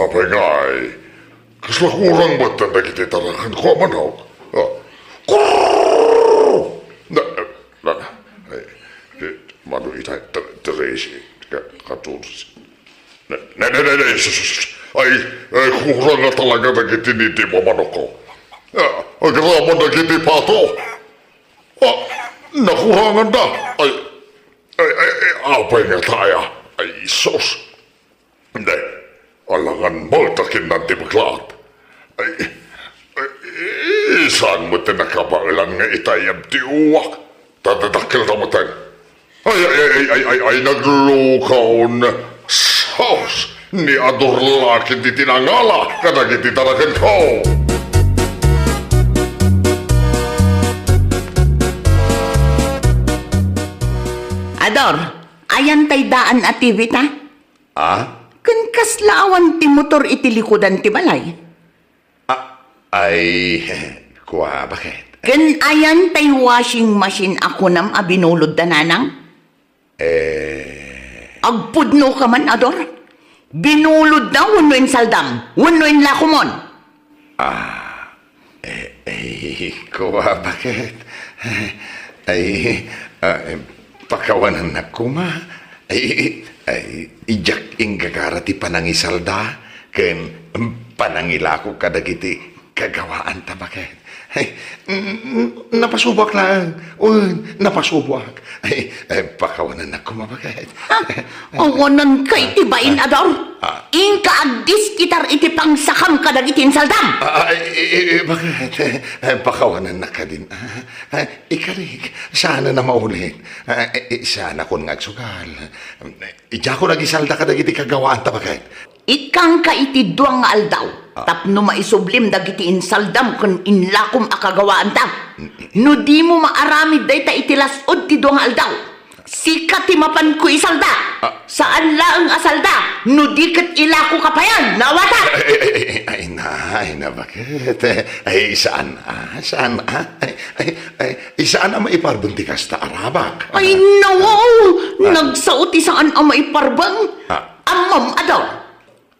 Apay ngay, kasla kurang met dagiti tarakenko a manok? Ah. Kurr! Na, na, na, ay, di, mano ita, tre-, trese, ka-, katorse. Ne, ne, ne, ne, ne, sus, sus, sus. Ay, ay, kurang nga talaga dagiti nitim a manokko. Ah, agraman dagiti pato. Ah, nakurangan da. Ay, ay, ay, ay, apay ngata aya? Ay, sus. Hindi. Alangan met a kinnan ti beklat. Ay, ay, saan met ti nakabaelan nga itayab ti uwak? Ta dadakkel ta metten. Ay, ay, ay, ay, ay, ay, ay, naglukaw. Sus! Ni Ador la ketdi ti nangala kadagiti tarakenko. Ador, ayan tay daan a T V ta? Ah? Ken kasla awan ti motor iti likudan ti balay? Ah, ay, kua, baket? Ken ayan tay washing machine a kunam a binulod da nanang? Eh. Agpudno ka man, Ador? Binulod da wenno insaldam, wenno inlakomon? Ah, eh, eh, kua, baket? Ay, ah, eh, pakawanennak koma. Ay, ay, diak inggagara ti panangisalda ken panangilako kadagiti kagawaan ta, baket. Ay, n-, n-, napasuboak laeng. Wen, napasuboak. Ay, ay, pakawanennak koma, baket. Ah, awanan kay ti bain, Ador. Ah. Inka agdiskitar iti pangsakam kadagiti insaldam. Ah, ah, eh, eh, eh, bakit? Eh, pakawanennak kadin. Ah, ah, ikarik, saan a maulit. Ah, eh, eh, saan a kun nga agsugal. Idiakon agisalda kadagiti kagawaanta, bakit? Ikkangka iti dua nga aldaw, ah, tapno maisublim dagiti insaldam ken inlakom a kagawaanta. Mm. No dimo maaramid dayta iti las-ud ti dua nga aldaw, sika ti mapanko isalda. Ah. Saan laeng a salda no di ket ilakoka payen. Nawatak! Ay, ay, ay, ay, ay na, ay na, bakit? Ay, saan, ah, saan, ah? Ay, ay, ay, saan a maiparbeng ti kasta a rabak? Ay, nawaw! Ah. Nagsao ti saan a maiparbeng. Ah. Ammom, adu.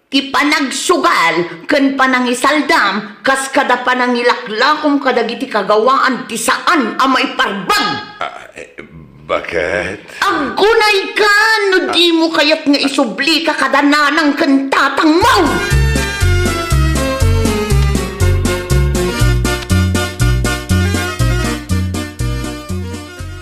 Ti panagsugal ken panangisaldam kas kada panangilaklakom kadagiti kagawaan ti saan a maiparbeng. Ah, eh, bakit? Aggunayka no dimo kayat nga isublika kada nanang ken tatangmo.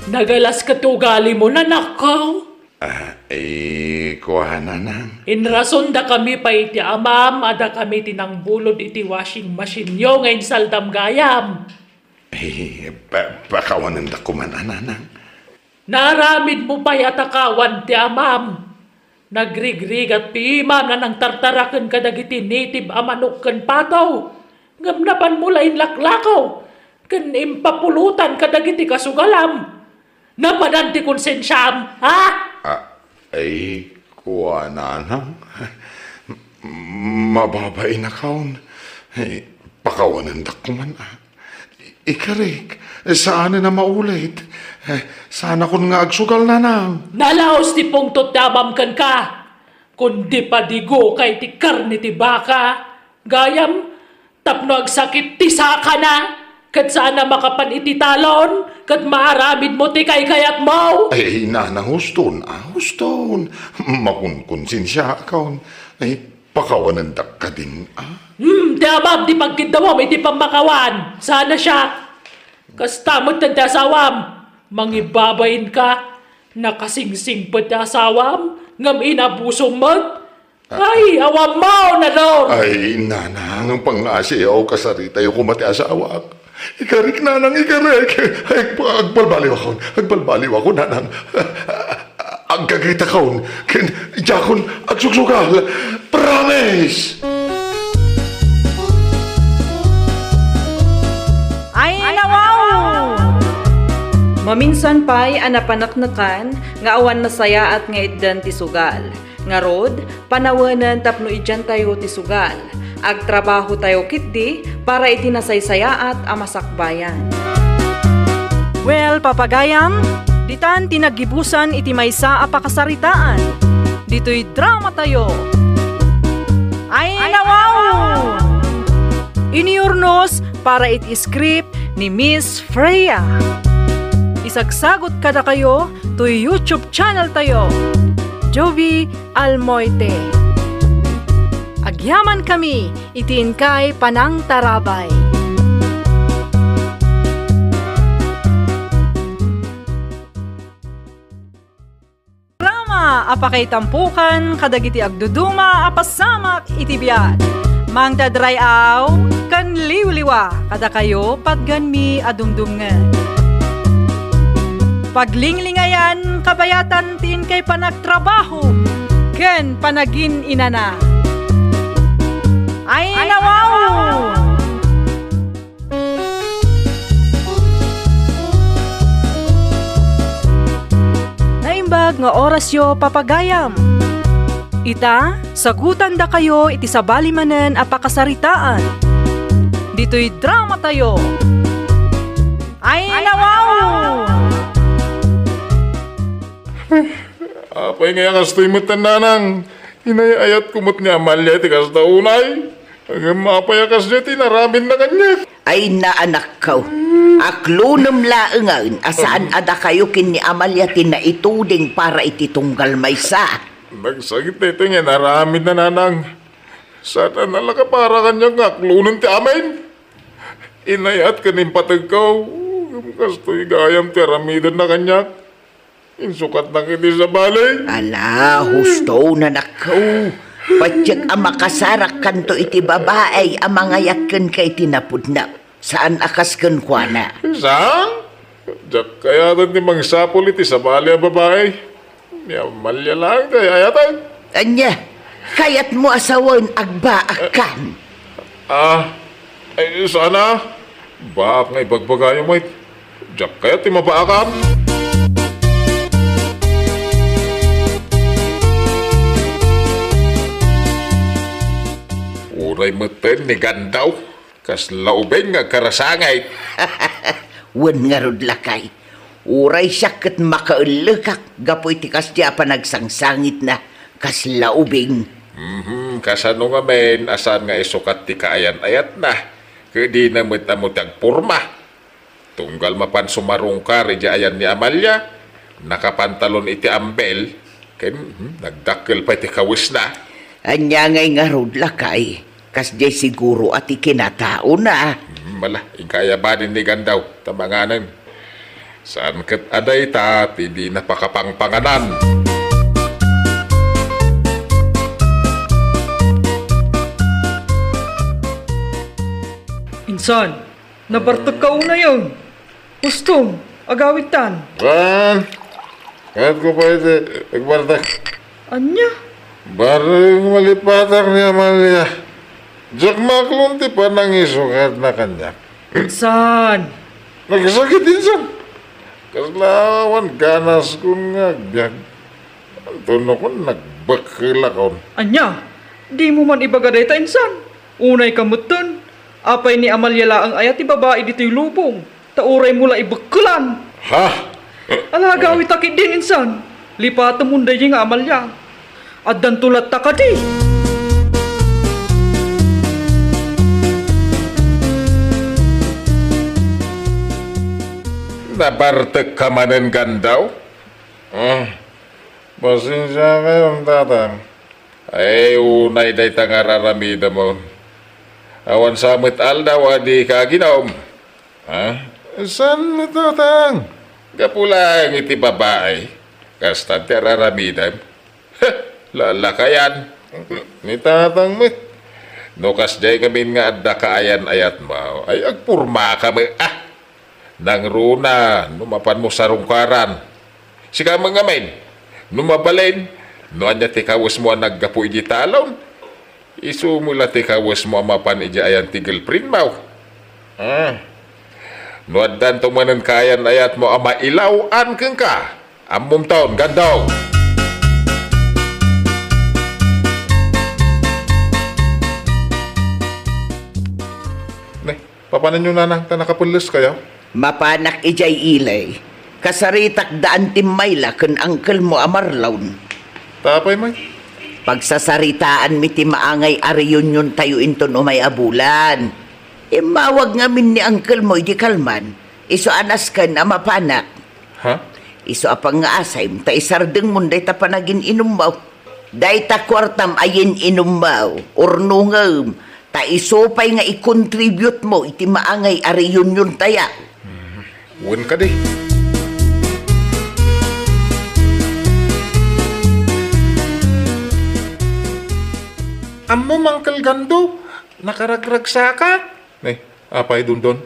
Nagalas ket ti ugalimo, nanakko. Ah, eh, kua, nanang. Inrasondakami pay iti amam a dakami ti nangbulod iti washing machine-yo nga insaldam gayam. Eh, pa-, pakawanendak koma, nanang. Naaramidmo pay a takawan ti amam. Nagrigrigat ti imam a nangtartaraken kadagiti native a manok ken pato. Ngem napanmo la inlaklakaw ken impapulotan kadagiti kasugalam. Napadan ti konsensiam, ha? Ah, ay, kua, nanang. Mababainak, awan. Ay, pakawanendak koman, ah. Ikarik, saan a maulit. Eh, saan a kun nga agsugal, nanang. Nalaos ti pungtot ti amam kenka. Kundi padigoka iti karne ti baka, gayam, tapno agsakit ti sakana, ket saan a makapan iti talon, ket maaramidmo ti kaykayatmo. Ay, nanang, huston, ah, huston. Makunkonsensiaakon. Ay, pakawanendak kadin, ah. Hmm, ti amam ti pagkiddawam iti pammakawan. Saan a siak. Kasta met ti asawam. Mangibabainka. Nakasingsingpet ti asawam, ngem inabusom met. Ah. Ay, awan maw, Nador! Ay, nanang, pangngasiaw, kasaritayo koma ti asawak. Ikarik, nanang, ikarik. Ay, agbalbaliwakon, agbalbaliwakon, nanang. Agkagitakon, ken diakon agsuksugal. Promise! Ay, nawaw! Maminsan pay a napaneknekan nga awan nasayaat nga itdan ti sugal. Ngarud, panawenen tapno idiantayo ti sugal. Agtrabahotayo ketdi para iti nasaysayaat a masakbayan. Well, papagayam, ditan ti naggibusan iti maysa a pakasaritaan. Ditoy dramatayo. Ay, nawaw! Inurnos para iti script ni Miss Freya. Isagsagut kadakayo toy YouTube channel tayo, Jovi Almoite. Agyamankami iti inkay panangtarabay. Programa a pakaitampokan kadagiti agduduma a pasamak iti biag. Mangted ray-aw ken liwliwa kadakayo patgenmi a dumdumngeg. Paglinglingayan kabayatan ti inkay panagtrabaho ken panagin-inana. Ay, nawaw! Naimbag nga orasyo, papagayam. Ita, sagutandakayo iti sabali manen a pakasaritaan. Ditoy dramatayo. Ay, nawaw! Apay nga kastoy met, nanang? Inay-ayatko met ni Amalia ti kasta unay. Ngem apay a kasdiay ti inaramidna kaniak? Ay, naanakko. Aklonem laengen a saan a dakayo ken ni Amalia ti naituding para iti tunggal maysa. Nagsakit daytoy nga inaramidna, nanang. Saan a nalaka para kaniak nga aklonen ti amin. Inay-at ken impategko. Ngem kastoy gayam ti aramidenna kaniak. Insukatnak iti sabali. Ala, husto, nanakko. Patiek a makasarakkanto iti babai a mangayat kenka iti napudna. Saan a kas kenkuana. Saan? Diak kayaten ti mangsapul iti sabali a babai. Ni Amalia laeng ti ay-ayaten. Ania, kayatmo a sawen agbaakkan? Ah, ay, saan a. Baak nga ibagbagayo met. Diak kayat ti mabaakam. Uray metten ni Gandaw. Kasla ubing nga agkarasangit. Wen ngarud, lakay. Uray siak ket makaellekak gapu iti kasdi a panagsangsangitna. Kasla ubing. Mhm, kasano ngamin a saan nga isukat ti kaayan-ayatna? Ket dina met ammo ti agporma. Tunggal mapan sumarungkar idiay ayan ni Amalia, nakapantalon iti ambel, ken, hmm, nagdakkel pay ti kawesna. Ania ngay ngarud, lakay? Kasdiay siguro a ti kinataona. Hmm, mala, inka aya badin ni Gandaw, ta manganen. Saan ket a dayta ti dina pakapangpanganan. Insan, nabartekka unayen. Ustom, agawidtan. Wen, kayatko pay ti agbartek. Ania? Bareng malipatak ni Amalia. Diak maaklon ti panangisukatna kaniak. Insan. Nagsakit, insan. Kasla awan ganaskon nga agbiag. Anto no kun nagbekkelakon? Ania? Dimo man ibaga dayta, insan? Unayka metten. Apay ni Amalia laeng aya ti babai ditoy lubong, ta uraymo la ibekkelan. Ha? Alagawidta ketdin, insan. Lipatemon daydi nga Amalia. Addanto latta kadi. Nabartekka manen, Gandaw? Ah, pasensiakayon, tatang. Ay, unay dayta nga ar-aramidemon. Awan sa met aldaw a dika aginom. Ha? Saan met, tatang? Gapu laeng iti babai. Kasta ti ar-aramidem. Lalakayan. Ni tatang met. No kasdiay ngamin nga adda kaayan-ayatmo, ay agpormaka met. Ah! Nangruna, no mapanmo sarungkaran. Sika met ngamin, no mabalin, no ania ti kawesmo a naggapu idiay talon, isu met la ti kawesmo a mapan idiay ayan ti girlfriendmo. Ah. No addanto manen kaayan-ayatmo a mailaw-an kenka, ammomton, Gandaw. Ne, papanenyo, nanang, ta nakapelleskayo? Mapanak idiay ili. Kasaritak daan timmayla ken angkelmo a Marlon. Ta apay met? Pagsasaritaanmi ti maangay a reuniontayo inton umay a bulan. Immawag ngamin ni angkelmo idi kalman. Isu a nasken a mapanak. Ha? Isu a pangngaasaymo ta isardengmon dayta panagin-inummo. Dayta kuartam a yin-inummo, urnongem, ta isu pay nga i-contribute mo iti maangay a reunion tayo. Hmm. Wen kadi. Ammom, Uncle Gando, nakaragragsaka. Ne, apay, Dondon?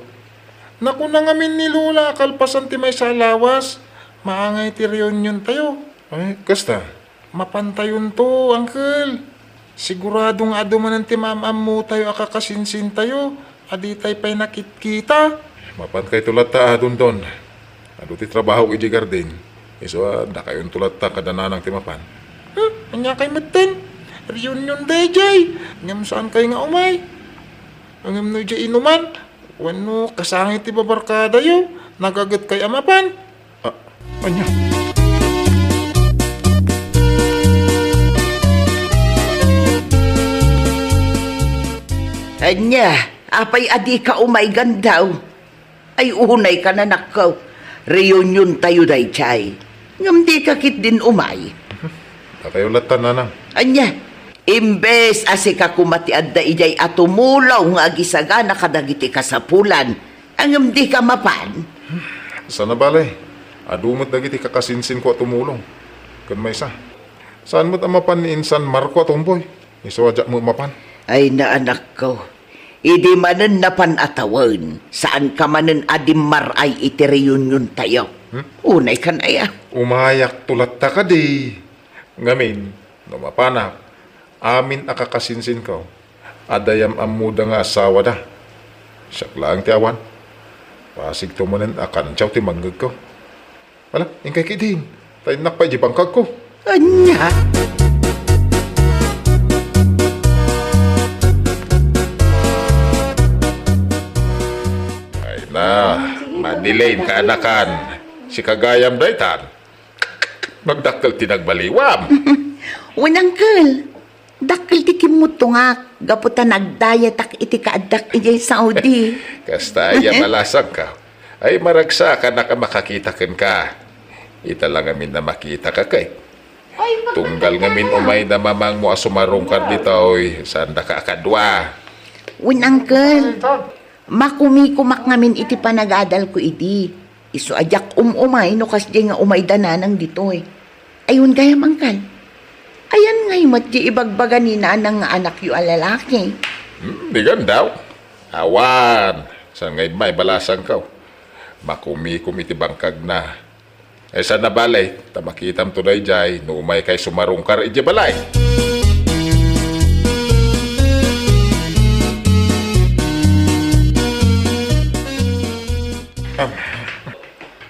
Nakuna ngamin ni Lola a kalpasan ti maysa a lawas, maangay ti reunion tayo. Ay, kasta? Mapantayonto, Uncle. Sigurado nga adu manen ti maam-ammotayo a kakasinsintayo a ditay pay nakitkita. Mapankayto latta a, Dondon. Adu ti trabahok idiay garden. Isu a, dakayonto latta kada nanang ti mapan. Huh? Ania kay metten? Reunion daydiay. Ngem saankay nga umay? Ngem no idiay inuman, wenno kasangit ti babarkadayo, nagagetkay a mapan? Ah, ania? Ania, apay a dika umay, Gando? Ay, unay ka, nanakko. Reunion tayo daydiay. Ngem dika ketdin umay. Dakayo latta, nanang. Ania? Imbes a sika koma ti adda idiay a tumulong nga agisagana kadagiti kasapulan, ngem dika mapan? Saan a bale, adu met dagiti kakasinsinko a tumulong. Ken maysa, saan met a mapan ni Insan Marco a tumboy. Isu a diak met mapan. Ay, naanakko. Idi manen napan a tawen, saanka manen a dimmar-ay iti reuniontayo. Hmm? Unay kan aya. Umayakto latta kadi. Ngamin, no mapanak, amin a kakasinsinko, adda yam-ammoda nga asawada. Siak laeng ti awan. Pasigto manen a kantiaw ti mangngegko. Ala, inkay ketdin. Ta innak pay di bangkagko. Ania? Ay na, Madeline, kaanakan. Sika gayam daytan. Nagdakkel ti nagbaliwam. Wen, uncle. Dakkel ti kimmuttongak gapu ta nagdayetak iti kaaddak idiay Saudi. Kasta aya balasangko. Ay, maragsakanak a makakita kenka. Ita la ngamin a makitaka ket. Tunggal ngamin umay namamangmo a sumarungkar ditoy, saandaka a kadua. Wen, uncle. Makumikumak ngamin iti panagadalko idi. Isu a diak um-umay no kasdiay nga umayda nanang ditoy. Ay, wen gayam, uncle. Ayan ngay met ti ibagbaga ni nanang nga anakyo a lalaki? Hmm, di gayam daw. Awan, saan ngay maibalasanko? Makumikom iti bangkagna. Ay, saan a bale, ta makitamto daydiay no umaykay sumarungkar idiay balay.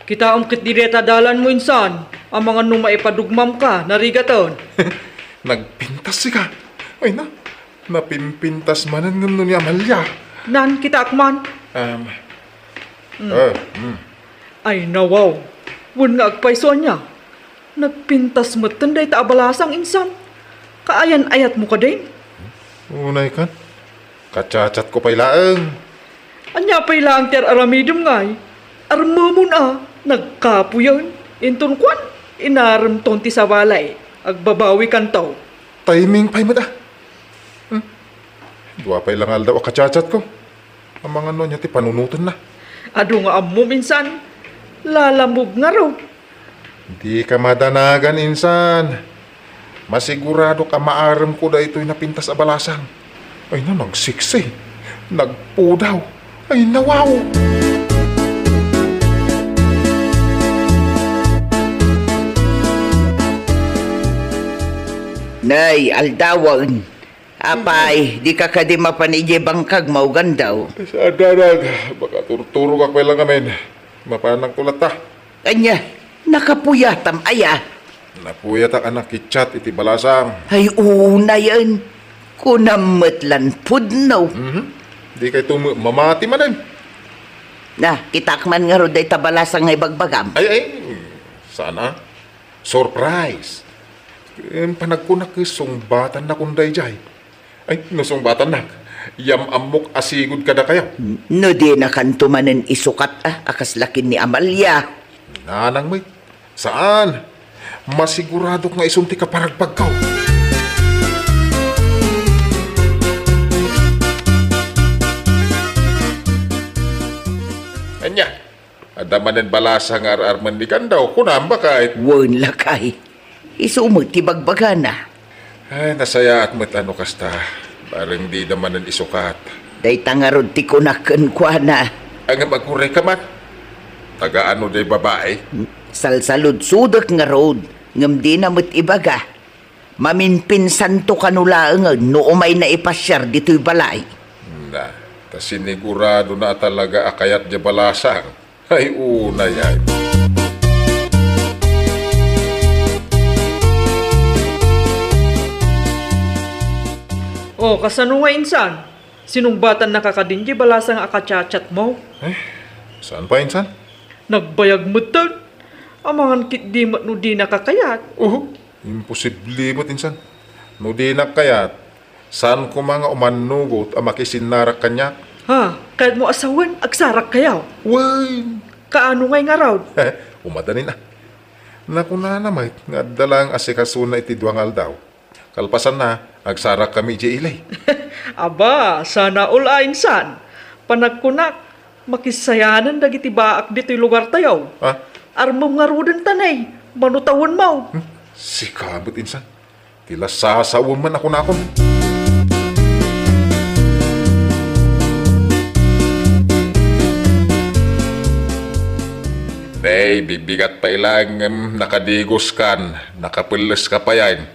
Kitaem ketdi dayta dalanmo, insan, amangan no maipadugmamka, narigaten. Nagpintas sika. Ay na, napimpintas manen ngem no ni Amalia. Nan, kitaak man. Um, Mm. Eh, mm. Ay, nawaw. Wen nga agpayso ania. Nagpintas metten dayta a balasang, insan. Kaayan-ayatmo kadin? Unay kan. Kachatchatko pay laeng. Ania pay laeng ti ar-aramidem ngay? Armemon a nagkapuyen. Inton kuan, inaremton ti sabali. Agbabawikanto. Timing pay met a. Hmm. Dua pay la nga aldaw a kachatchatko. Amangan no ania ti panunotenna. Adu nga ammom, insan. Lalamob ngarud. Dika madanagan, insan. Masiguradok a maaremko daytoy napintas a balasang. Ay na, nagsiksi. Nagpudaw. Ay na, wow! Nay, aldawen. Apay, dika kadi mapan idiay bangkag, maugandaw? Saan, Nanang. Makaturturogak pay la ngamin. Mapananko latta. Ania, nakapuyatam aya? Napuyatak a nakichat iti balasang. Ay, unayen. Kunam met lan pudno. Mhm. Dikayto met mamati manen. Na, kitaak man ngarud dayta balasang nga ibagbagam. Ay, ay, saan a? Surprise! Em, panagkunak, sungbatan nakon daydiay. Ay, no sungbatannak, yam-ammok a sigud kadakayo. No dinakanto manen isukat a, a kasla ken ni Amalia. Nanang met, saan? Masiguradok nga isun ti kaparagpagko. Ania? Adda manen balasang nga ar-armen ni Gandaw, kunam, bakay? Wen, lakay. Isu met ti bagbagana. Ay, nasayaat met a no kasta. Bareng dida manen isukat. Dayta ngarud ti kunak kenkuana. Ngem agurayka man. Taga ano day babai? Salsaludsodek ngarud, ngem dina met ibaga. Maminpinsanto kano laengen no umayna ipasiar ditoy balay. Na, ta siniguradona a talaga a kayat diay balasang. Ay, unay ay. O, kasano nga insan? Sinungbatannaka kadin diay balasang a kachatchatmo? Eh, saan pay insan? Nagbayag metten. Amangan ketdi met no dinaka kayat. Uhu, imposible met insan. No dinak kayat, saan koma nga umannugot a makisinnarak kaniak. Ha, kayatmo a sawen, agsarakkayo? Wen! Kaano ngay ngarud? Umadanin a. Nakunana met nga adda laeng asikasona iti dua nga aldaw. Kalpasanna, agsarakkami idiay ili. Aba, sana all a insan. Panagkunak, makissayanen dagiti baak ditoy lugartayo. Ha? Armem ngaruden ta nay, mano tawenmo. Hmm? Sika met insan. Ti lasasawem man a kunakon. Nay, bigbigat pay laeng ngem nakadigoskan, nakapelles ka payen.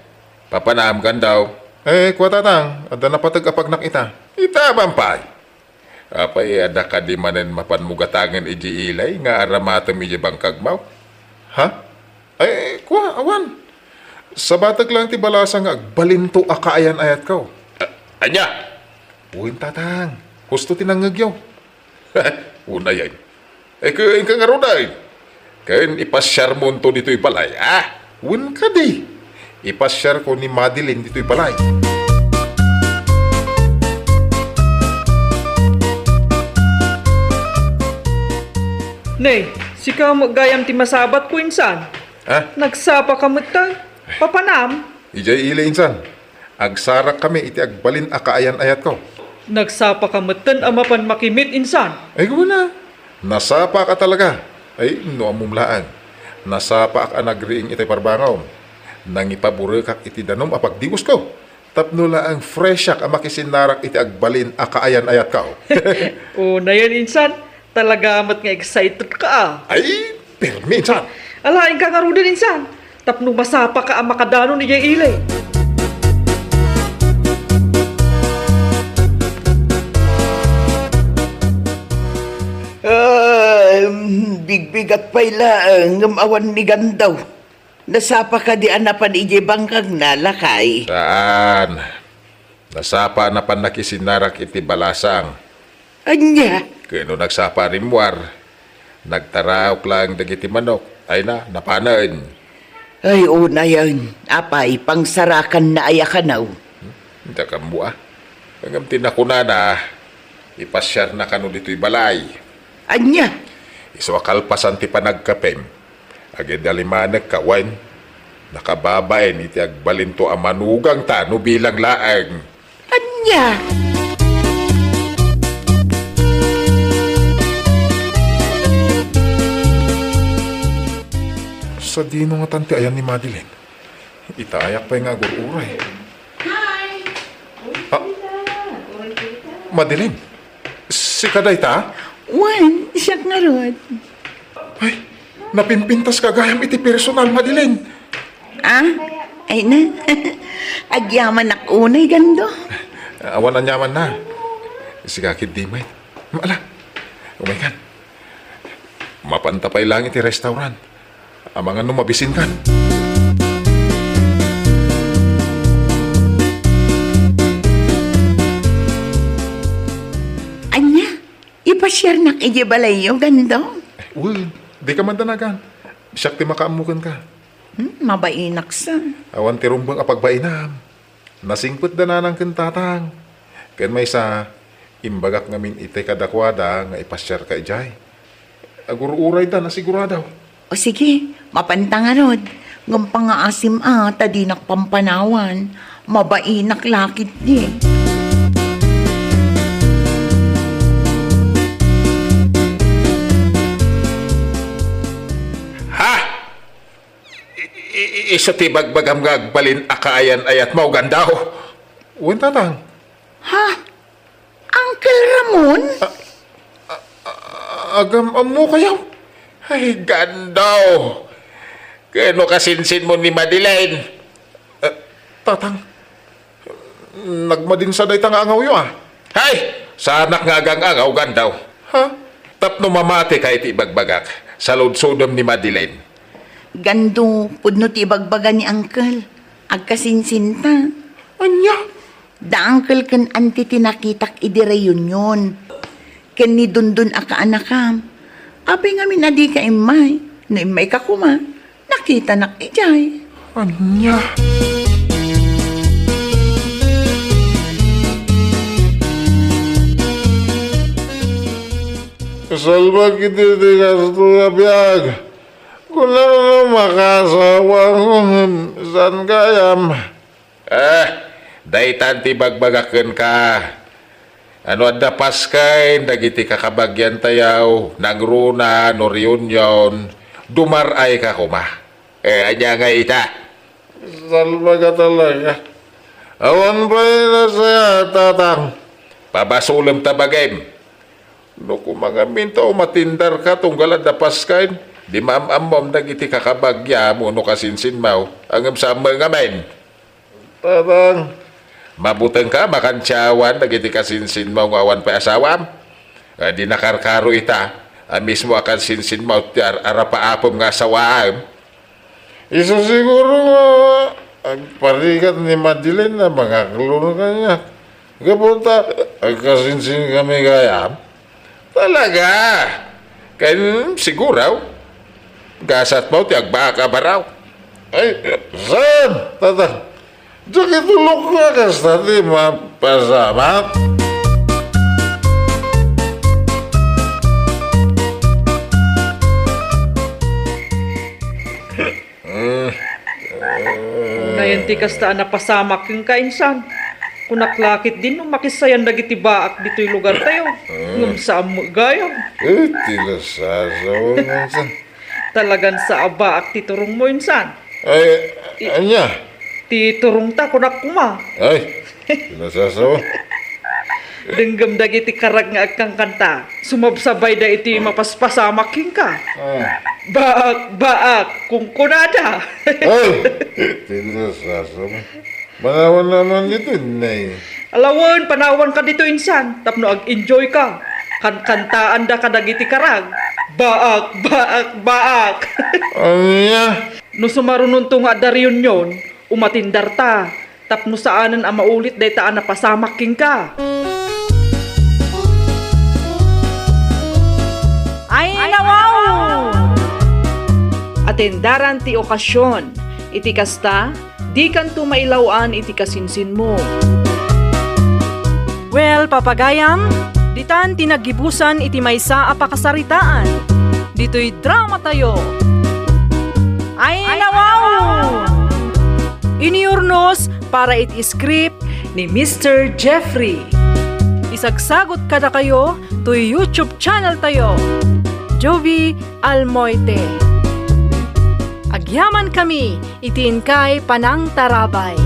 Papanam, Gandaw? Eh, kua, Tatang, adda napateg a pagnak ita. Ita man pay. Apay, adda kadi manen mapanmo gatangen idiay ilay nga aramatem idiay bangkagmo? Ha? Ay, kua, awan. Sabatek laeng ti balasang nga agbalinto a kaayan-ayatko. A-, ania? Wen, Tatang. Husto ti nangngegyo. Unayen. Ay, ken, ken ngaruden. Ken ipasiarmonto ditoy balay, a? Wen kadi, ipasiarko ni Madeline ditoy balay. Nay, sika met gayam ti masabatko, insan. Ha? Nagsapa ka metten. Papanam? Idiay ili, insan. Agsarakkami iti agbalin a kaayan-ayatko. Nagsapa ka metten a mapan makimit, insan. Ay, kuna. Nasapa ka talaga. Ay, no ammom laeng. Nasapaak a nagriing iti parbangom. Nangipaburekak iti danum a pagdigosko. Tapno laeng freshiak a makisinnarak iti agbalin a kaayan-ayatko. Unayen, insan. Talaga met nga excited ka, a. Ay, permi, insan. Ala, inka ngaruden, insan. Tapno masapa ka a makadanon idiay ili. Ah, bigbigat pay laeng ngem awan ni Gandaw. Nasapa kadi a napan idiay bangkagna, lakay? Saan. Nasapa a napan nakisinnarak iti balasang. Ania? Ken no nagsapa a rimmuar, nagtaraok laeng dagiti manok. Ay na, napanen. Ay, unayen, apay, pangsarakanna aya kano? Hmm, dakam mo, a. Ngem ti nakunana, ipasiarna kano ditoy balay. Ania? Isu a kalpasan ti panagkapem, agidalimanekka wen, nakababain iti agbalinto a manugangta no bilang laeng. Ania? Sadino ngatan ti ayan ni Madeline? Itaayak pay nga agur-uray. Hi! Ah, Madeline, sika dayta? Wen, siak ngarud. Ay, napimpintas ka gayam iti personal, Madeline. Ah? Ay na. Agyamanak unay, Gando. Awan aniamanna. Sika ketdi met. Ala, umaykan. Mapanta pay laeng iti restaurant. Amangan no mabisinkan. Ania? Ipasiarnak idiay balayyo, Gando? Wen, dika man danagan. Siak ti makaammo kenka. Hmm, mabainak sa. Awan ti rumbeng a pagbainam. Nasingpet da nanang ken tatang. Ken maysa, imbagak ngamin iti kadakuada nga ipasiarka idiay. Agur-urayda, nasigurado. O sige, mapanta ngarud. Ngem pangaasim a, ta dinak pampanawan. Mabainak la ketdi. Ha? I-, i-, isu ti bagbagam nga agbalin a kaayan-ayatmo, Gando? Wen, tatang. Ha? Uncle Ramon? A-, a-, agam-ammokayo? Ay, Gando. Ken no kasinsinmo ni Madeline? Eh, tatang, nagmadinsa dayta nga angawyo, a. Hay! Saanak nga agang-angaw, Gando. Ha? Tapno mamatika iti ibagbagak, saludsodem ni Madeline. Gando, pudno ti ibagbaga ni Uncle. Agkasinsinta. Ania? Da Uncle ken Auntie ti nakitak idi reunion. Ken ni Dondon a kaanakam. Apay ngamin a dika immay? No immayka koma, nakitanak idiay. Ania? Salbag iti ti kasto nga biag. Kunam no makaasawa ngem saan gayam. Eh, daytan ti bagbagak kenka. No adda paskay dagiti kakabagiantayo, nangruna no reunion, dumar-ayka koma. Eh, ania ngay ita? Salba ka talaga. Awan pay nasaya, Tatang. Pabasolem ta bagim. No kumangamin ta umatindarka tunggal adda paskayen, di maam-ammom dagiti kakabagiam wenno kasinsinmo, ngem saan met ngamin. Tatang. Mabutengka, makantiawan dagiti kasinsinmo nga awan pay asawam. Nga di nakarkaro ita, a mismo a kasinsinmo ti ar-, arapaapem nga asawaem. Isu siguro nga agparigat ni Madeline a mangaklo kaniak. Gapu ta, agkasinsin kami gayam. Talaga? Ken siguro, gasatmo ti agbaak a baro. Ay, saan, Tatang? Diak itulok nga kasta ti mapasamak. Unayen ti kasta a napasamak kenka, insan. Kunak la ketdin no makisayan dagiti baak ditoy lugartayo. Ngem saan met gayam. Eh, ti nasasawa, insan. Talagan sa a baak ti turongmo, insan. Ay, I-, ania? Ti turongta, kunak koma. Ay, ti nasasawa. Denggem dagiti karag nga agkankanta. Sumabsabayda iti mapaspasamak kenka. Ah. Baak, baak, kunkunada. Ay, ti nasasawa. Panawan naman dito, nay. Alawen, panawanka dito, insan, tapno ag-enjoyka. Kankantaanda kadagiti karag. Baak, baak, baak. Ania? No sumarunonto nga adda reunion, umatindarta. Tapno saanen a maulit dayta a napasamak kenka. Ay, nawaw! Atendaran ti okasion. Iti kasta, dikanto mailaw-an iti kasinsinmo. Well, papagayam, ditan ti naggibusan iti maysa a pakasaritaan. Ditoy dramatayo. Ay, nawaw! Inurnos para iti script ni Mister Jeffrey. Isagsagot kadakayo toy YouTube channel tayo, Jovie Almoite. Agyaman kami iti inkay panangtarabay.